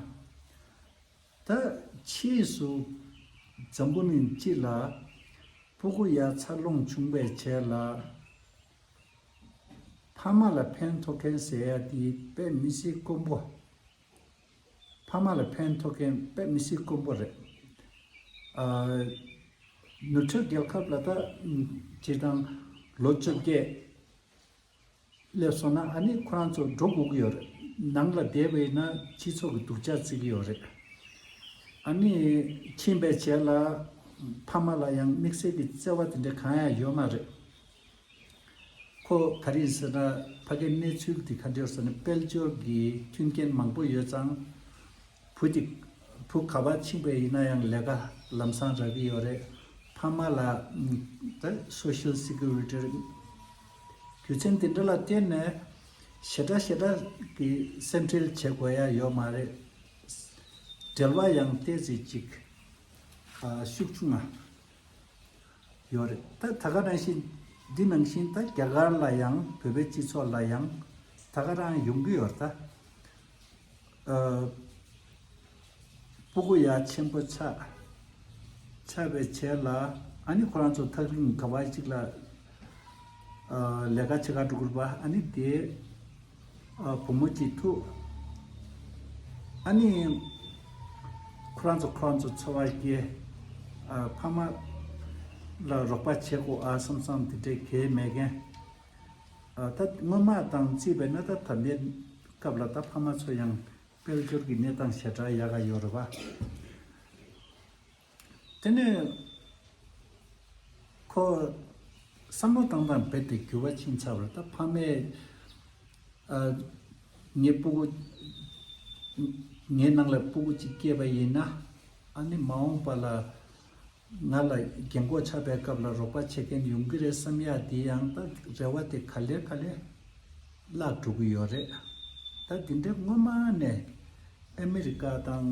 ད་ཕྱིས་སུ་འཛམ་བུ་གླིང་སྤྱི་ལ་སྤུ་གུ་ཡ་འཚར་ལོངས་བྱུང་བའི་རྗེས་ལ་ཕ་མ་ལ་ཕན་ཐོགས་མཁན་ཟེར་ཡ་དེ་དཔེ་མི་སྲིད་དཀོན་པོ། ཕ་མ་ལ་ཕན་ཐོགས་མཁན་དཔེ་མི་སྲིད་དཀོན་པོ་རེད། ཨ་ནུབ་ཕྱོགས་རྒྱལ་ཁབ་ལ་ད་སྤྱིར་བཏང་ལོ་བཅོ་བརྒྱད་སླེབས་སོང་ན་ཨ་ནི་ཁོ་རང་ཚོ་འགྲོ་དགོས་ཀྱི་ཡོད་རེད། ནང་ལ་བསྡད་པ་ཡིན་ན་སྤྱི་ཚོགས་ཀྱི་སྡུག་ཅག་བརྩི་གི་ཡོད་རེད། ཨ་ནི་ཕྱིན་པའི་རྗེས་ལ་ཕ་མ་ལ་ཡང་དམིགས་བསལ་གྱི་བརྩེ་བ་དེ་འདྲ་གང་ཡང་ཡོད་མ་རེད། ཁོ་ག་རེ་ཡིན་ཟེར་ན་ཕ་གིའི་གནས་ཚུལ་དེ་ག་འདྲ་ཡོད་ཟེར་ན་དཔལ་འབྱོར་གྱི་མཐུན་རྐྱེན་མང་པོ་ཡོད་ཙང་། བུ་དེ་བུ་ག་པར་ཕྱིན་པ་ཡིན་ན་ཡང་ལས་ཀ་ལམ་སང་རག་གི་ཡོད་རེད། ཕ་མ་ལ་ད་སོ་ཤལ་སི་ཀུ་རི་ཊི་རྒྱུ་མཚན་དེ་འདྲ་ལ་བརྟེན་ནས་ཞེ་དྲག་ཞེ་དྲག་གི་སེམས་ཁྲལ་བྱེད་དགོས་ཡ་ཡོད་མ་རེད། འབྲེལ་བ་ཡང་ཏོག་ཙམ་ཅིག་ཤུགས་ཆུང་ང་ཡོད་རེད། ད་ད་ག་ནང་བཞིན་འདི་ནང་བཞིན་ད་རྒྱ་གར་ལ་ཡང་བོད་པའི་སྤྱི་ཚོགས་ལ་ཡང་ད་ག་རང་ཡོང་གི་ཡོད་རེད་ད། ཨ་སྤུ་གུ་ཡ་ཆེན་པོ་ཆགས། ཆགས་པའི་རྗེས་ལ་ཨ་ནི་ཁོ་རང་ཚོ་ཐག་རིང་ག་བ་ཅིག་ལ་ཨ་ལས་ཀ་བྱེད་ག་འགྲོ་དགོས་པ། ཨ་ནི་དེ་ཨ་བུ་མོ་གཅིག་ཐུག་ཨ་ནི་ཁོ་རང་ཚོ་ཁོ་རང་ཚོ་འཚོ་བ་སྐྱེལ། ཨ་ཕ་མ་ལ་རོགས་པ་བྱེད་དགོས་ཨ་བསམ་བསམ་དེ་འདྲའི་གལ་མེད་མཁན། ཨ་ད་སྔོན་མ་དང་བརྩིས་པས་ན་ད་ད་ལྟའི་སྐབས་ལ་ད་ཕ་མ་ཚོ་ཡང་དཔལ་འབྱོར་གྱི་གནས་སྟངས་ཞེ་དྲག་ཡག་ག་ཡོད་རེད་པ། དེ་ནས་ཁོ་བསམ་བློ་བཏང་སྟངས་རྦད་དེ་འགྱུར་བ་ཕྱིན་ཚར་བ་རེད། ད་ཕ་མས་ཨ་ངའི་སྤུ་གུ་ངའི་ནང་ལ་སྤུ་གུ་གཅིག་སྐྱེས་པ་ཡིན་ན། ཨ་ནི་མ་འོངས་པ་ལ་ང་ལ་རྒན་གོག་ཆགས་པའི་སྐབས་ལ་རོགས་པ་བྱེད་མཁན་ཡོང་གི་རེད་བསམ་ཡ་དེ་ཡང་ད་རེ་བ་དེ་ག་ལེར་ག་ལེར་བརླག་འགྲོ་གི་ཡོད་རེད། ད་འདི་འདྲའི་སྔོན་མ་ནས་ཨ་མི་རི་ཀ་དང་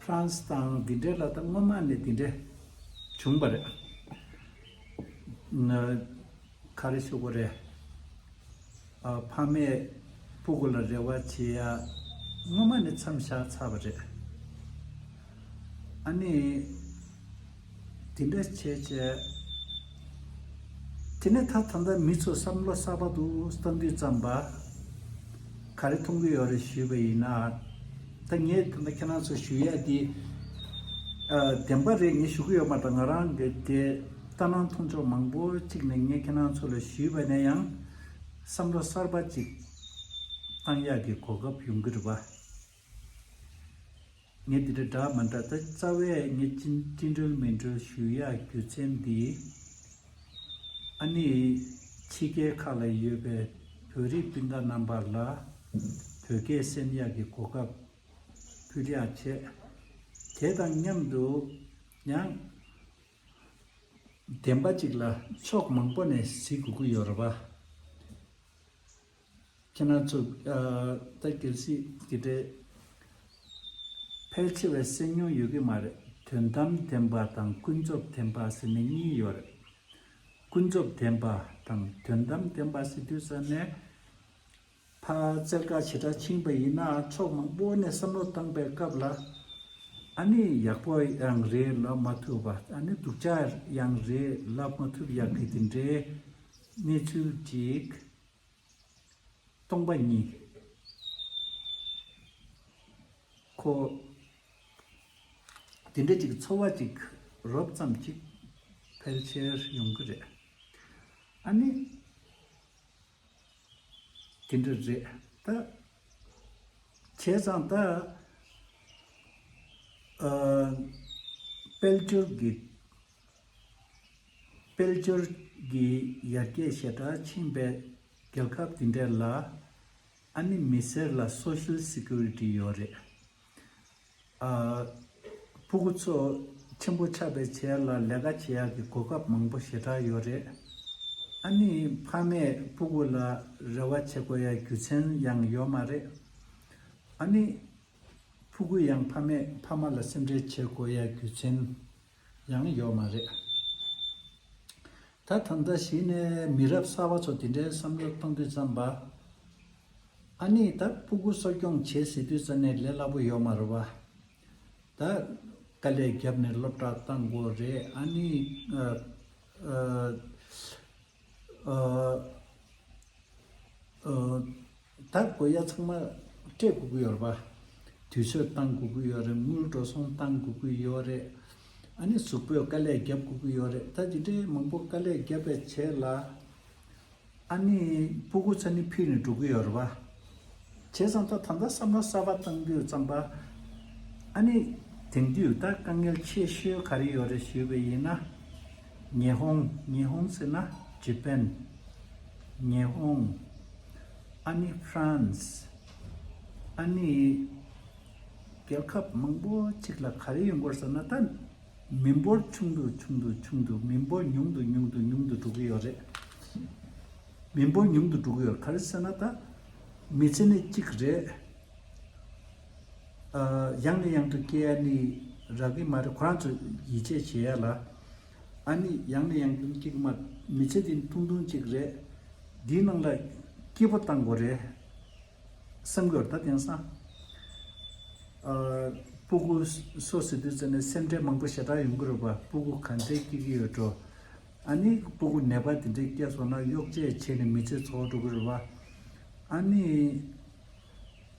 ཧྥ་རན་སི་དང་འདི་འདྲའི་ལ་ད་སྔོན་མ་ནས་འདི་འདྲ་བྱུང་བ་རེད། ན་ག་རེ་ཞུ་དགོས་རེད། ཨ་ཕ་མས་སྤུ་གུ་ལ་རེ་བ་བྱེད་ཡ་སྔོན་མ་ནས་མཚམས་བཞག་ཚར་བ་རེད། ཨ་ནི་དེ་འདྲ་བྱས་བྱས། དེ་ནས་ད་ད་ལྟ་མི་ཚོ་བསམ་བློ་གསར་པ་འདུག་བཏང་དུས་ཙམ་པ་ག་རེ་མཐོང་གི་ཡོད་རེད་ཞུས་པ་ཡིན་ན། ད་ངས་ད་ལྟ་ཁྱེད་རང་ཚོ་ཞུ་ཡ་དེ་ཨ་བདེན་པ་རེད། ངས་ཞུ་གི་ཡོད་མ་རེད། ང་རང་གི་དེ་ལྟ་སྣང་མཐོང་ཕྱོགས་མང་པོ་གཅིག་ནས་ངས་ཁྱེད་རང་ཚོ་ལ་ཞུས་པ་ནས་ཡང་བསམ་བློ་གསར་པ་གཅིག་བཏང་ཡག་གི་གོ་སྐབས་ཡོང་གི་རེད་པ། ངས་འདི་འདྲ་འདྲ་མ་འདྲ་ད་རྩ་བས་ངས་ཅི་ཅི་འགྲེལ་མི་འགྲེལ་ཞུ་ཡག་རྒྱུ་མཚན་འདི། ཨ་ནི་ཕྱི་རྒྱལ་ཁག་ལ་ཡོད་པའི་བོད་རིགས་སྤུན་ཟླ་རྣམ་པ་ལ་བོད་སྐད་གསན་ཡག་གི་གོ་སྐབས་ཕུལ་ཡག་བྱས། དེ་དང་མཉམ་དུ་ཡང་བདེན་པ་གཅིག་ལ་ཕྱོགས་མང་པོ་ནས་གཟིགས་དགོས་ཀྱི་ཡོད་རེད་པ། ཁྱེད་རང་ཚོ་ཨ་ད་གལ་སྲིད་དེ་འདྲའི་ཕལ་ཆེ་བས་གསན་མྱོང་ཡོད་ཀྱི་མ་རེད། དོན་དམ་བདེན་པ་དང་ཀུན་རྫོབ་བདེན་པ་ཟེར་ནས་གཉིས་ཡོད་རེད། ཀུན་རྫོབ་བདེན་པ་དང་དོན་དམ་བདེན་པ་ཟེར་དུས་ཙམ་ནས་ཕར་བཙལ་བཀག་ཞེ་དྲག་ཕྱིན་པ་ཡིན་ན་ཕྱོགས་མང་པོ་ནས་བསམ་བློ་བཏང་པའི་སྐབས་ལ་ཨ་ནི་ཡག་པོ་ཡང་རེད་ལབ་མ་ཐུབ་པ། ཨ་ནི་སྡུག་ཅག་ཡང་རེད་ལབ་མ་ཐུབ་ཡག་གི་དེ་འདྲའི་གནས་ཚུལ་ཅིག་སྟོང་པ་ཉིད། ཁོ་དེ་འདྲ་ཅིག་ཚོར་བ་ཅིག་རོབ་ཙམ་ཅིག་ཕལ་ཆེར་ཡོང་གི་རེད། ཨ་ནི་དེ་འདྲ་རེད་ད། བྱས་ཙང་ད་ཨ་དཔལ་འབྱོར་གྱི་དཔལ་འབྱོར་གྱི་ཡར་རྒྱས་ཞེ་དྲག་ཕྱིན་པའི་རྒྱལ་ཁབ་དེ་འདྲ་ལ་ཨ་ནི་མི་སེར་ལ་སོ་ཤལ་སི་ཀུ་རི་ཊི་ཡོད་རེད། ཨ་ཕྲུ་གུ་ཚོ་ཆེན་པོ་ཆགས་པའི་རྗེས་ལ་ལས་ཀ་བྱེད་ཡག་གི་གོ་སྐབས་མང་པོ་ཞེ་དྲག་ཡོད་རེད། ཨ་ནི་ཕ་མས་ཕྲུ་གུ་ལ་རེ་བ་བྱེད་དགོས་ཡག་རྒྱུ་མཚན་ཡང་ཡོད་མ་རེད། ཨ་ནི་ཕྲུ་གུ་ཡང་ཕ་མས་ཕ་མ་ལ་སེམས་ཁྲལ་བྱེད་དགོས་ཡ་རྒྱུ་མཚན་ཡང་ཡོད་མ་རེད། ད་ད་ལྟ་གཞི་ནས་མི་རབས་གསར་པ་ཚོ་དེ་འདྲའི་བསམ་བློ་གཏོང་དུས་ཙམ་པ། ཨ་ནི་ད་ཕྲུ་གུ་གསོ་སྐྱོང་བྱེད་ཟེར་དུས་ཙམ་ནས་ལས་སླ་པོ་ཡོད་མ་རེད་པ། ད་དཀའ་ལས་བརྒྱབ་ནས་སློབ་གྲྭ་བཏང་དགོས་རེད། ཨ་ནི་ཨ་ཨ་ཨ་ཨ་ད་དགོས་ཡ་ཚང་མ་སྤྲད་དགོས་ཀྱི་ཡོད་རེད་པ། དུས་ཚོད་བཏང་དགོས་ཀྱི་ཡོད་རེད། དངུལ་འགྲོ་སོང་བཏང་དགོས་ཀྱི་ཡོད་རེད། ཨ་ནི་གཟུགས་པོས་དཀའ་ལས་རྒྱབ་དགོས་ཀྱི་ཡོད་རེད། ད་དེ་འདྲའི་མང་པོ་དཀའ་ལས་བརྒྱབ་པའི་རྗེས་ལ་ཨ་ནི་ཕྲུ་གུ་ཚོ་ནི་ཕུད་ནས་འགྲོ་གི་ཡོད་རེད་པ། བྱས་ཙང་ད་ད་ལྟ་བསམ་བློ་གསར་པ་བཏང་དུས་ཙམ་པ། ཨ་ནི་དེང་དུས་ད་དཀའ་ངལ་ཆེ་ཤོས་ག་རེ་ཡོད་རེད་ཞུས་པ་ཡིན་ན། ཉི་ཧོང་། ཉི་ཧོང་ཟེར་ན་ཇི་པན། ཉི་ཧོང་། ཨ་ནི་ཧྥ་རན་སི། ཨ་ནི་རྒྱལ་ཁབ་མང་པོ་ཅིག་ལ་ག་རེ་ཡོང་གི་ཡོད་རེད་ཟེར་ན། ད་མི་འབོར་ཆུང་དུ་ཆུང་དུ་ཆུང་དུ། མི་འབོར་ཉུང་དུ་ཉུང་དུ་ཉུང་དུ་འགྲོ་གི་ཡོད་རེད། མི་འབོར་ཉུང་དུ་འགྲོ་གི་ཡོད། ག་རེ་ཟེར་ན་ད་མི་ཚེ་ནི་གཅིག་རེད། ཨ་ཡང་ནས་ཡང་དུ་སྐྱེ་ཡ་ནི་རག་གི་མ་རེད། ཁོ་རང་ཚོ་ཡིད་ཆེས་བྱེད་ཡ་ལ། ཨ་ནི་ཡང་ནས་ཡང་དུ་སྐྱེ་གི་མ། མི་ཚེ་འདི་ཐུང་ཐུང་གཅིག་རེད། འདིའི་ནང་ལ་སྐྱིད་པོ་བཏང་དགོས་རེད་བསམ་གི་ཡོད། ད་དེང་སང་ཨ་ཕྲུ་གུ་གསོ་ཟེར་དུས་ཙམ་ནས་སེམས་ཁྲལ་མང་པོ་ཞེ་དྲག་ཡོང་གི་རེད་པ། ཕྲུ་གུ་ག་འདྲས་སྐྱེ་གི་ཡོད་འགྲོ། ཨ་ནི་ཕྲུ་གུ་ནད་པ་དེ་འདྲས་སྐྱེས་སོང་ན་གཡོག་བྱེད་བྱས་ནས་མི་ཚེ་འཚོ་འགྲོ་གི་རེད་པ། ཨ་ནི་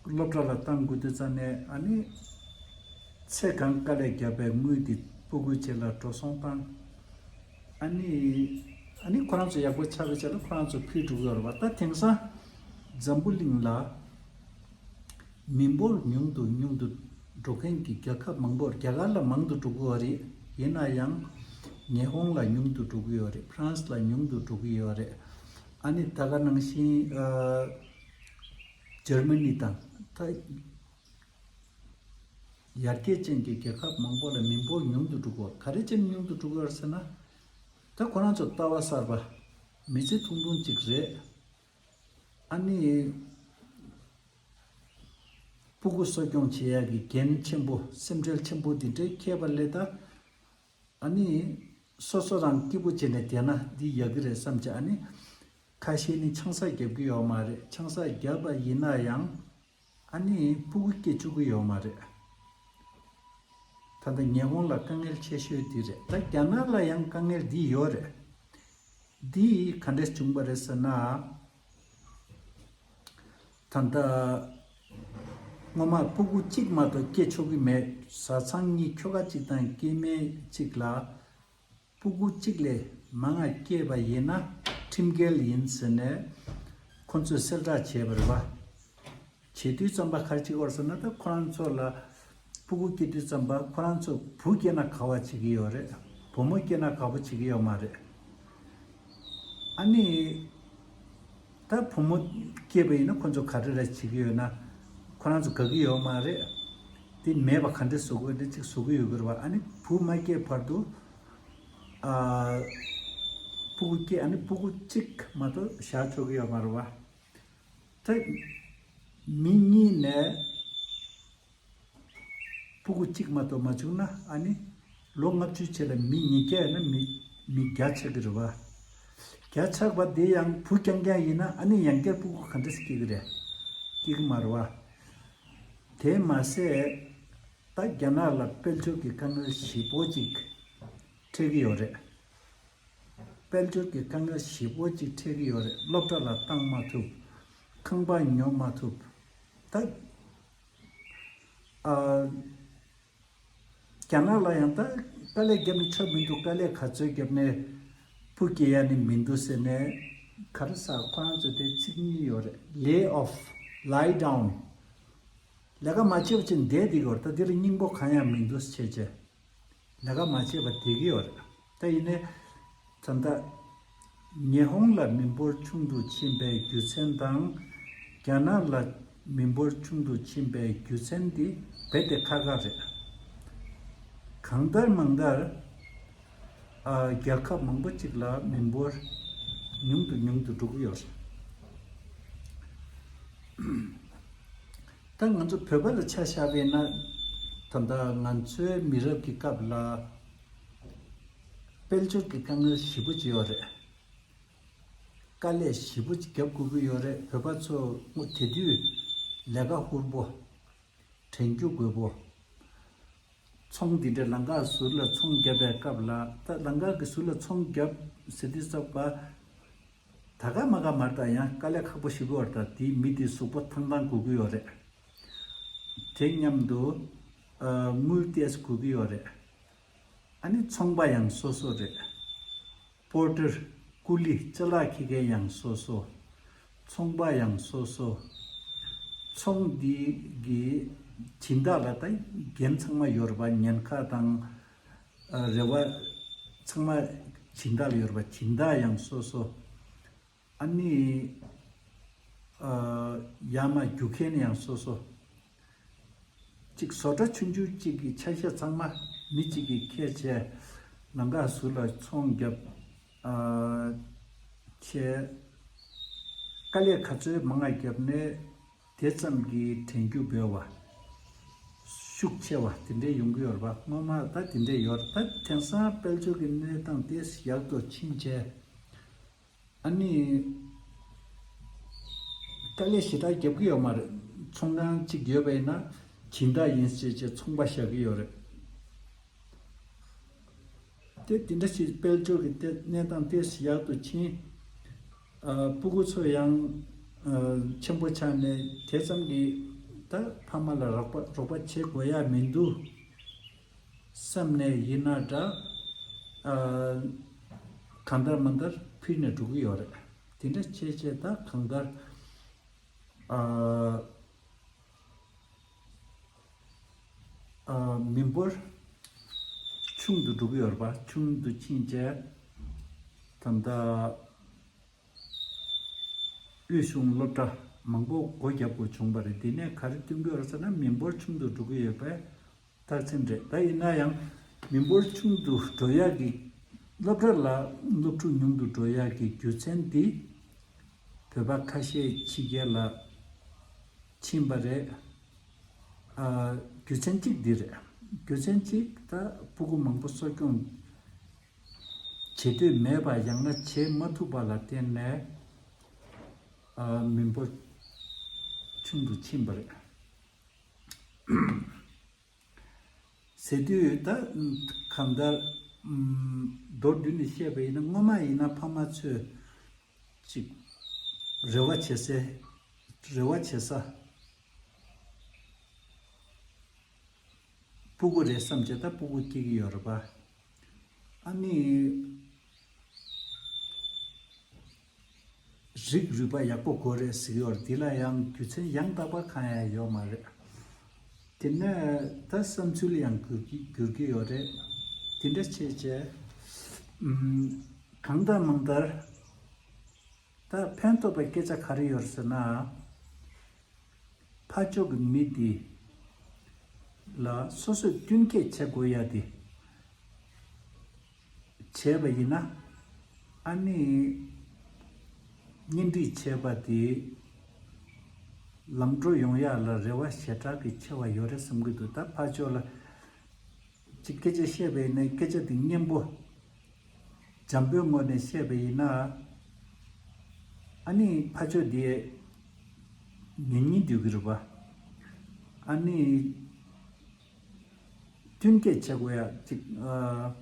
སློབ་གྲྭ་ལ་བཏང་དགོས་དུས་ཙམ་ནས་ཨ་ནི་ཚེ་གང་དཀའ་ལས་བརྒྱབ་པའི་དངུལ་དེ་ཕྲུ་གུའི་ཆེད་ལ་འགྲོ་སོང་བཏང་། ཨ་ནི་ཨ་ནི་ཁོ་རང་ཚོ་ཡག་པོ་ཆགས་པའི་ཆེད་ལ་ཁོ་རང་ཚོ་ཕུད་འགྲོ་གི་ཡོད་རེད་པ། ད་དེང་སང་འཛམ་བུ་གླིང་ལ་མི་འབོར་ཉུང་དུ་ཉུང་དུ་འགྲོ་མཁན་གྱི་རྒྱལ་ཁབ་མང་པོ། རྒྱ་གར་ལ་མང་དུ་འགྲོ་གི་ཡོད་རེད། ཡིན་ན་ཡང་ཉི་ཧོང་ལ་ཉུང་དུ་འགྲོ་གི་ཡོད་རེད། ཧྥ་རན་སི་ལ་ཉུང་དུ་འགྲོ་གི་ཡོད་རེད། ཨ་ནི་ད་ག་ནང་བཞིན་ཨ་འཇར་མ་ནི་དང་ད་ཡར་རྒྱས་ཅན་གྱི་རྒྱལ་ཁབ་མང་པོ་ལ་མི་འབོར་ཉུང་དུ་འགྲོ་གི་ཡོད། ག་རེ་བྱས་ནས་ཉུང་དུ་འགྲོ་གི་ཡོད་ཟེར་ན། ད་ཁོ་རང་ཚོ་ལྟ་བ་གསར་པ། མི་ཚེ་ཐུང་ཐུང་ཅིག་རེད། ཨ་ནི་སྤུ་གུ་གསོ་སྐྱོང་བྱེད་ཡག་གི་འགན་ཆེན་པོ་སེམས་ཁྲལ་ཆེན་པོ་འདི་འདྲའི་འཁྱེར་བ་ལས་ད། ཨ་ནི་སོ་སོ་རང་སྐྱིད་པོ་བྱས་ནས་བསྡད་ན་འདི་ཡག་གི་རེད་བསམ་བྱས། ཨ་ནི་ཁ་ཤས་ནི་ཆང་ས་བརྒྱབ་ཀྱི་ཡོད་མ་རེད། ཆང་ས་བརྒྱབ་པ་ཡིན་ན་ཡང་ཨ་ནི་སྤུ་གུ་སྐྱེ་བཅུག་གི་ཡོད་མ་རེད། ད་ལྟ་ཉི་ཧོང་ལ་དཀའ་ངལ་ཆེ་ཤོས་འདི་རེད། ད་རྒྱ་ནག་ལ་ཡང་དཀའ་ངལ་འདི་ཡོད་རེད། འདི་ག་འདྲས་བྱུང་བ་རེད་ཟེར་ན། ད་ལྟ་སྔོན་མ་སྤུ་གུ་གཅིག་མ་གཏོགས་སྐྱེ་ཆོག་གི་མེད། བཟའ་ཚང་གཉིས་ཁྱོ་ག་གཅིག་དང་སྐྱེ་དམན་གཅིག་ལ། སྤུ་གུ་གཅིག་ལས་མང་ང་སྐྱེས་པ་ཡིན་ན་ཁྲིམས་འགལ་ཡིན་ཟེར་ནས་ཁོ་ཚོས་གསལ་བསྒྲགས་བྱས་པ་རེད་བ། བྱེད་དུས་ཙམ་པ་ག་རེ་བྱེད་ཀྱི་ཡོད་རེད་ཟེར་ན། ད་ཁོ་རང་ཚོ་ལ་སྤུ་གུ་སྐྱེ་དུས་ཙམ་པ་ཁོ་རང་ཚོ་བུ་སྐྱེས་ན་དགའ་བ་བྱེད་ཀྱི་ཡོད་རེད། བུ་མོ་སྐྱེས་ན་དགའ་པོ་བྱེད་ཀྱི་ཡོད་མ་རེད། ཨ་ནི་ད་བུ་མོ་སྐྱེས་པ་ཡིན་ན་ཁོ་ཚོ་ག་རེ་རེ་བྱེད་ཀྱི་ཡོད་ན། ཁོ་རང་ཚོ་དགའ་གི་ཡོད་མ་རེད། དེ་མེད་པ་ག་འདྲ་བཟོ་དགོས་འདྲ་ཅིག་བཟོ་གི་ཡོད་གི་རེད་བ། ཨ་ནི་བུ་མ་སྐྱེས་བར་དུ་ཨ་སྤུ་གུ་སྐྱེས། ཨ་ནི་སྤུ་གུ་གཅིག་མ་གཏོགས་བཞག་ཆོག་གི་ཡོད་མ་རེད་བ། ད་མི་གཉིས་ནས་སྤུ་གུ་གཅིག་མ་གཏོགས་མ་བྱུང་ན། ཨ་ནི་ལོ་ལྔ་བཅུའི་རྗེས་ལ་མི་ཉིས་བརྒྱ་ཡོད་ན་མི་མི་བརྒྱ་ཆགས་ཀྱི་རེད་བ། བརྒྱ་ཆགས་པ་དེ་ཡང་བུ་རྐྱང་རྐྱང་ཡིན་ན། ཨ་ནི་ཡང་བསྐྱར་སྤུ་གུ་ག་འདྲས་སྐྱེ་གི་རེད། སྐྱེ་གི་མ་རེད་བ། དེ་མ་ཟད་ད་རྒྱ་ནག་ལ་དཔལ་འབྱོར་གྱི་དཀའ་ངལ་ཞེ་པོ་ཅིག་འཕྲད་ཀྱི་ཡོད་རེད། དཔལ་འབྱོར་གྱི་དཀའ་ངལ་ཞེ་པོ་ཅིག་འཕྲད་ཀྱི་ཡོད་རེད། སློབ་གྲྭ་ལ་བཏང་མ་ཐུབ། ཁང་པ་ཉོ་མ་ཐུབ། ད་ཨ་རྒྱ་ནག་ལ་ཡང་ད་དཀའ་ལས་བརྒྱབ་ནས་ཆོ་མི་འདུག། དཀའ་ལས་ག་ཚོད་བརྒྱབ་ནས་བུ་སྐྱེ་ཡ་ནི་མི་འདུག་ཟེར་ནས། ག་རེ་ཟ། ཁོ་རང་ཚོ་དེ་ཚིག་གཉིས་ཡོད་རེད། lay off, lie down. ལས་ཀ་མ་བྱེད་པ་བྱས་བསྡད་བསྡད་ཡོད་རེད། ད་འདིར་སྙིང་པོ་གང་ཡང་མི་འདུག་བྱས་བྱས། ལས་ཀ་མ་བྱས་པ་བསྡད་ཀྱི་ཡོད་རེད། ད་ཡིན་ནའི་ད་ལྟ་ཉི་ཧོང་ལ་མི་འབོར་ཆུང་དུ་ཕྱིན་པའི་རྒྱུ་མཚན་དང་། རྒྱ་ནག་ལ་མི་འབོར་ཆུང་དུ་ཕྱིན་པའི་རྒྱུ་མཚན་འདི་རྦད་དེ་ཁག་ཁག་རེད། གང་ལྟར་མང་ལྟར་ཨ་རྒྱལ་ཁབ་མང་པོ་ཅིག་ལ་མི་འབོར་ཉུང་དུ་ཉུང་དུ་འགྲོ་གི་ཡོད་རེད། ད་ང་ཚོ་བོད་པ་ལ་ཆ་བཞག་པ་ཡིན་ན། ད་ལྟ་ང་ཚོའི་མི་རབས་ཀྱི་སྐབས་ལ་དཔལ་འབྱོར་གྱི་དཀའ་ངལ་ཞེ་པོ་ཅིག་ཡོད་རེད། དཀའ་ལས་ཞེ་པོ་ཅིག་རྒྱབ་དགོས་ཀྱི་ཡོད་རེད། བོད་པ་ཚོ་དེ་དུས་ལས་ཀ་ཧུར་པོ། དྲན་རྒྱུ་དགོས་པོ། ཚོང་འདི་འདྲའི་ལམ་ཁ་ཟུར་ལ་ཚོང་བརྒྱབ་པའི་སྐབས་ལ། ད་ལམ་ཁ་གི་ཟུར་ལ་ཚོང་བརྒྱབ་ཟེར་དུས་ཙམ་པ། ད་ག་མ་ག་མར་ད་ཡང་དཀའ་ལས་ཁག་པོ་ཞེ་པོ་ཡོད་རེད། ད་དེའི་མི་དེའི་གཟུགས་པོ་ཐང་ཐང་དགོས་ཀྱི་ཡོད་རེད། དེ་མཉམ་དུ་ཨ་དངུལ་ཏོག་ཙམ་དགོས་ཀྱི་ཡོད་རེད། ཨ་ནི་ཚོང་པ་ཡང་སོ་སོ་རེད། པོར་ཊར། ཀུ་ལི། ཅ་ལག་འཁྱེར་མཁན་ཡང་སོ་སོ། ཚོང་པ་ཡང་སོ་སོ། ཚོང་འདི་གི་སྦྱིན་བདག་ལ་ད་འགན་ཚང་མ་ཡོད་རེད་པ། ཉེན་ཁ་དང་ཨ་རེ་བ་ཚང་མ་སྦྱིན་བདག་ལ་ཡོད་རེད་པ། སྦྱིན་བདག་ཡང་སོ་སོ། ཨ་ནི་ཨ་ཡར་མར་རྒྱུག་མཁན་ཡང་སོ་སོ། གཅིག་བཟོ་གྲྭ་ཆུང་ཆུང་གཅིག་གི་ཆ་ཤས་ཚང་མ་མི་གཅིག་གིས་ཁྱེར་བྱས། ལམ་ཁ་ཟུར་ལ་ཚོང་བརྒྱབ། ཨ་བྱས། དཀའ་ལས་ག་ཚོད་མང་ང་བརྒྱབ་ནས་དེ་ཙམ་གྱིས་དྲན་རྒྱུ་འབོལ་བ། ཤུགས་ཆེ་བ་དེ་འདྲས་ཡོང་གི་ཡོད་རེད་པ། སྔོན་མ་ད་དེ་འདྲས་ཡོད་རེད། ད་དེང་སང་དཔལ་འབྱོར་གྱི་གནས་སྟངས་དེ་ཡག་ཏུ་ཕྱིན་བྱས། ཨ་ནི་དཀའ་ལས་ཞེ་དྲག་རྒྱབ་ཀྱི་ཡོད་མ་རེད། ཚོང་ཁང་གཅིག་ཡོད་པ་ཡིན་ན་སྦྱིན་བདག་ཡིན་ཟེར་བྱས་ཚོང་པ་བཞག་གི་ཡོད་རེད། དེ་དེ་འདྲ་ཞིག་དཔལ་འབྱོར་གྱི་དེ་གནས་སྟངས་དེ་ཡག་ཏུ་ཕྱིན། ཨ་སྤུ་གུ་ཚོ་ཡང་ཨ་ཆེན་པོ་ཆགས་ནས་དེ་ཙམ་གྱིས་ད་ཕ་མ་ལ་རོགས་པ་རོགས་པ་བྱེད་དགོས་ཡ་མི་འདུག་བསམ་ནས་ཡིན་ན་འདྲ། ཨ་གང་ལྟར་མ་ལྟར་ཕུལ་ནས་འགྲོ་གི་ཡོད་རེད། དེ་འདྲ་བྱས་བྱས་ད་གང་ལྟར་ཨ་ཨ་མི་འབོར་ ཆུང་དུ་འགྲོ་གི་ཡོད་རེད་པ། ཆུང་དུ་ཕྱིན་བྱས་ད་ལྟ་དབུས་གཞུང་སློབ་གྲྭ་མང་པོ་སྒོ་བརྒྱབ་དགོས་བྱུང་བ་རེད། དེ་ནས་ག་རེ་སྟོན་གྱི་ཡོད་རེད་ཟེར་ན། མི་འབོར་ཆུང་དུ་འགྲོ་གི་ཡོད་པའི་རྟགས་མཚན་རེད། ད་ཡིན་ན་ཡང་མི་འབོར་ཆུང་དུ་འགྲོ་ཡག་གི་སློབ་གྲྭ་ལ་སློབ་ཕྲུག་ཉུང་དུ་འགྲོ་ཡག་གི་རྒྱུ་མཚན་འདི་བོད་པ་ཁ་ཤས་ཕྱི་རྒྱལ་ལ་ཕྱིན་པ་རེད། ཨ། རྒྱུ་མཚན་གཅིག་འདི་རེད། རྒྱུ་མཚན་གཅིག་ད་སྤུ་གུ་མང་པོ་གསོ་སྐྱོང་བྱེད་འདོད་མེད་པ་ཡང་ན་བྱེད་མ་ཐུབ་པ་ལ་བརྟེན་ནས། ཨ། མི་འབོར་ཆུང་དུ་ཕྱིན་པ་རེད་ཟེར་དུས་ད་གང་ལྟར་མདོར་བསྡུས་ནས་བཤད་པ་ཡིན་ན། སྔོན་མ་ཡིན་ན་ཕ་མ་ཚོས་ཅིག་རེ་བ་བྱེད་སའི་རེ་བ་བྱེད་ས་སྤུ་གུ་རེད་བསམ་བྱས་ད་སྤུ་གུ་སྐྱེ་གི་ཡོད་རེད་པ། ཨ་ནི་རིགས་རུས་པ་ཡག་པོ་དགོས་རེད་ཟེར་གྱི་ཡོད་རེད། འདི་ལ་ཡང་རྒྱུ་མཚན་ཡང་དག་པ་གང་ཡང་ཡོད་མ་རེད། དེ་ནས་ད་བསམ་ཚུལ་ཡང་འགྱུར་གྱི་འགྱུར་གྱི་ཡོད་རེད། དེ་འདྲ་བྱས་བྱས་ཨམ། གང་ལྟར་མང་ལྟར་ད་ཕན་ཐོགས་པའི་སྐད་ཆ་ག་རེ་ཡོད་ཟེར་ན། ཕར་ཕྱོགས་ཀྱི་མི་དེ་ལ་སོ་སོས་བསྟུན་མཁས་བྱེད་དགོས་ཡ་དེ་བྱས་པ་ཡིན་ན། ཨ་ནི་གཉེན་སྒྲིག་བྱས་པ་དེ་ལམ་འགྲོ་ཡོང་ཡ་ལ་རེ་བ་ཞེ་དྲག་གི་ཆེ་བ་ཡོད་རེད་བསམ་གྱི་འདུག་ད་ཕར་ཕྱོགས་ལ་ཅིག་སྐད་ཆ་བཤད་པ་ཡིན་ན་སྐད་ཆ་དེ་སྙན་པོ་འཇམ་པོའི་ངོས་ནས་བཤད་པ་ཡིན་ན། ཨ་ནི་ཕར་ཕྱོགས་དེ་ཉན་ཉན་སྡོད་ཀྱི་རེད་པ། ཨ་ནི་བསྟུན་མཁས་བྱེད་དགོས་ཡ་ཅིག་ཨ།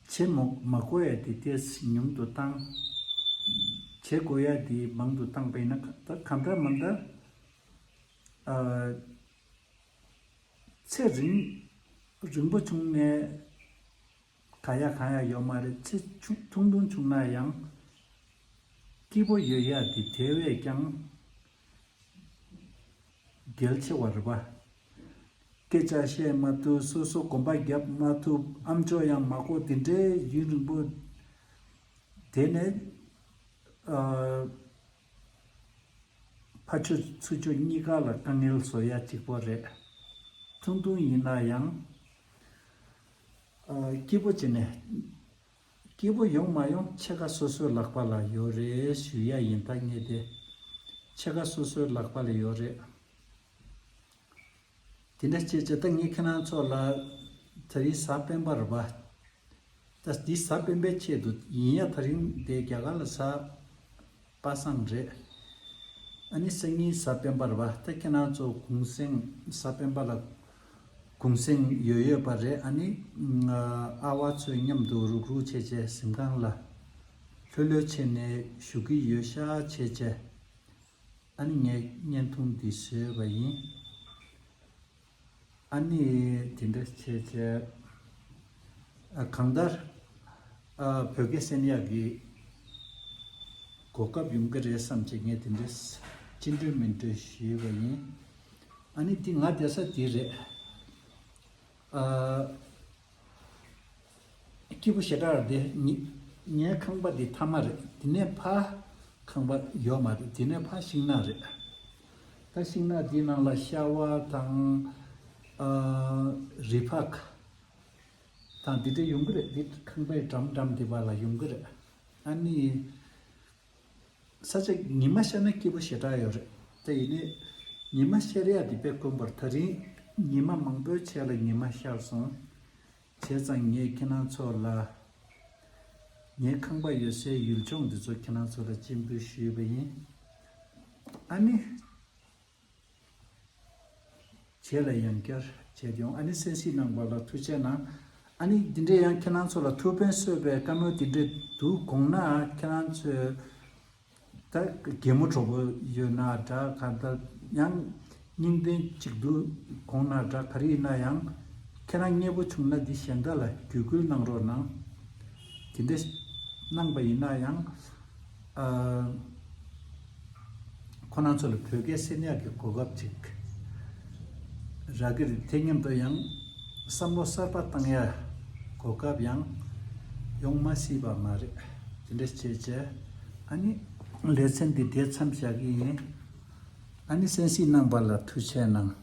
བྱེད་མ་མ་དགོས་ཡ་དེ་ཏོག་ཙམ་ཉུང་དུ་བཏང་། བྱེད་དགོས་ཡ་དེ་མང་དུ་བཏང་པ་ཡིན་ན་ད་གང་ལྟར་མང་ལྟར་ཨ། ཚེ་རིང་རིང་པོ་བྱུང་ནས་ག་ཡ་གང་ཡ་ཡོད་མ་རེད། ཚེ་ཆུང་ཐུང་ཐུང་བྱུང་ན་ཡང་སྐྱིད་པོ་ཡོད་ཡ་དེ་དེ་བས་ཀྱང་གལ་ཆེ་བ་རེད་པ། སྐད་ཆ་བཤད་མ་ཐུབ། སོ་སོ་གོམ་པ་རྒྱབ་མ་ཐུབ། ཨམ་ཅོག་ཡང་མ་གོ། དེ་འདྲའི་ཡུན་རིང་པོ་དེ་ནས་ཨ། ཕར་ཕྱོགས་ཚུར་ཕྱོགས་གཉིས་ཀ་ལ་དཀའ་ངལ་བཟོ་ཡ་གཅིག་པོ་རེད། ཐུང་ཐུང་ཡིན་ན་ཡང་ཨ། སྐྱིད་པོ་བྱས་ནས་སྐྱིད་པོ་ཡོང་མ་ཡོང་ཕྱེད་ཀ་སོ་སོའི་ལག་པ་ལ་ཡོད་རེད་ཞུ་ཡ་ཡིན། ད་ངས་དེ་ཕྱེད་ཀ་སོ་སོའི་ལག་པ་ལ་ཡོད་རེད། དེ་འདྲ་བྱས་བྱས་ད་ངས་ཁྱེད་རང་ཚོ་ལ་དེ་རིང་གཟའ་སྤེན་པ་རེད་པ། ད་འདི་གཟའ་སྤེན་པའི་ཆེད་དུ་ཡིན་ཡ། དེ་རིང་དེ་རྒྱ་གར་ལ་གཟའ་པ་སངས་རེད། ཨ་ནི་སང་ཉིན་གཟའ་སྤེན་པ་རེད་པ། ད་ཁྱེད་རང་ཚོ་གུང་སེང་གཟའ་སྤེན་པ་ལ་གུང་སེང་ཡོད་ཡོད་པ་རེད། ཨ་ནི་ཨ་ཨ་བ་ཚོས་མཉམ་དུ་རུག་རུག་བྱས་བྱས་གཟིམ་ཁང་ལ་ལྷོད་ལྷོད་བྱས་ནས་བཞུགས་ཀྱི་ཡོད་ཤག་བྱས་བྱས། ཨ་ནི་ངས་བརྙན་ཐུང་འདི་བཟོས་པ་ཡིན། ཨ་ནི་དེ་འདྲ་བྱས་བྱས། ཨ། གང་ལྟར་ཨ། བོད་སྐད་གསན་ཡག་གི་གོ་སྐབས་ཡོང་གི་རེད་བསམ་བྱས་ངས་དེ་འདྲ་ཅི་འདྲ་མི་འདྲ་ཞུས་པ་ཡིན། ཨ་ནི་འདི་ང་བསྡད་ས་འདི་རེད། ཨ། སྐྱིད་པོ་ཞེ་དྲག་རེད་དེ། ངའི་ངའི་ཁང་པ་འདི་མཐའ་མ་རེད། དེ་ནས་ཕར་ཁང་པ་ཡོད་མ་རེད། དེ་ནས་ཕར་ཤིང་ནགས་རེད། ད་ཤིང་ནགས་འདིའི་ནང་ལ་ཤ་བ་དང་། ཨ། རི་ཕག་དང་འདི་འདྲ་ཡོང་གི་རེད། འདི་ཁང་པའི་འགྲམ་འགྲམ་འདི་བར་ལ་ཡོང་གི་རེད། ཨ་ནི། ས་ཆ་ཉི་མ་ཤར་ན་སྐྱིད་པོ་ཞེ་དྲག་ཡོད་རེད། དེ་ཡིན་ནའི་ཉི་མ་ཤར་ཡག་འདི་དཔེ་དཀོན་པོ་རེད། ད་རིང་ཉི་མ་མང་པོའི་རྗེས་ལ་ཉི་མ་ཤར་སོང་། བྱས་ཙང་ངས་ཁྱེད་རང་ཚོ་ལ་ངའི་ཁང་པ་ཡོད་སའི་ཡུལ་ལྗོངས་འདི་ཚོ་ཁྱེད་རང་ཚོ་ལ་སྤྱན་འབུལ་ཞུས་པ་ཡིན། ཨ་ནི། རྗེས་ལ་ཡང་བསྐྱར་མཇལ་ཡོང་། ཨ་ནི་གསན་གཟིགས་གནང་བ་ལ་ཐུགས་རྗེ་གནང་། ཨ་ནི་འདི་འདྲའི་ཡང་ཁྱེད་རང་ཚོ་ལ་ཐུགས་ཕན་གསོས་པའི་བཀའ་མོལ་འདི་འདྲའི་འདུག་དགོངས་ན། ཁྱེད་རང་ཚོས་ད་གད་མོ་དྲོ་པོ་ཡོད་ན་འདྲ། གང་ལྟར་ཡང་སྙིང་དོན་གཅིག་འདུག་དགོངས་ན་འདྲ། ག་རེ་ཡིན་ན་ཡང་ཁྱེད་རང་མཉེས་པོ་བྱུང་ན་འདི་གཞན་དག་ལ་བརྒྱུད་སྐུལ་གནང་རོགས་གནང་། དེ་འདྲ་གནང་པ་ཡིན་ན་ཡང་། ཨ། ཁོ་རང་ཚོ་ལ་བོད་སྐད་གསན་ཡག་གི་གོ་སྐབས་ཅིག་རག་གི་རེད། དེ་མཉམ་དུ་ཡང་ བསམ་བློ་གསར་པ་བཏང་ཡ་གོ་སྐབས་ཡང་ཡོང་མ་སྲིད་པ་མ་རེད། དེ་འདྲ་བྱས་བྱས་ཨ་ནི་ལེ་ཚན་འདི་དེ་མཚམས་བཞག་གི་ཡིན། ཨ་ནི་གསན་གཟིགས་གནང་བ་ལ་ཐུགས་རྗེ་གནང་།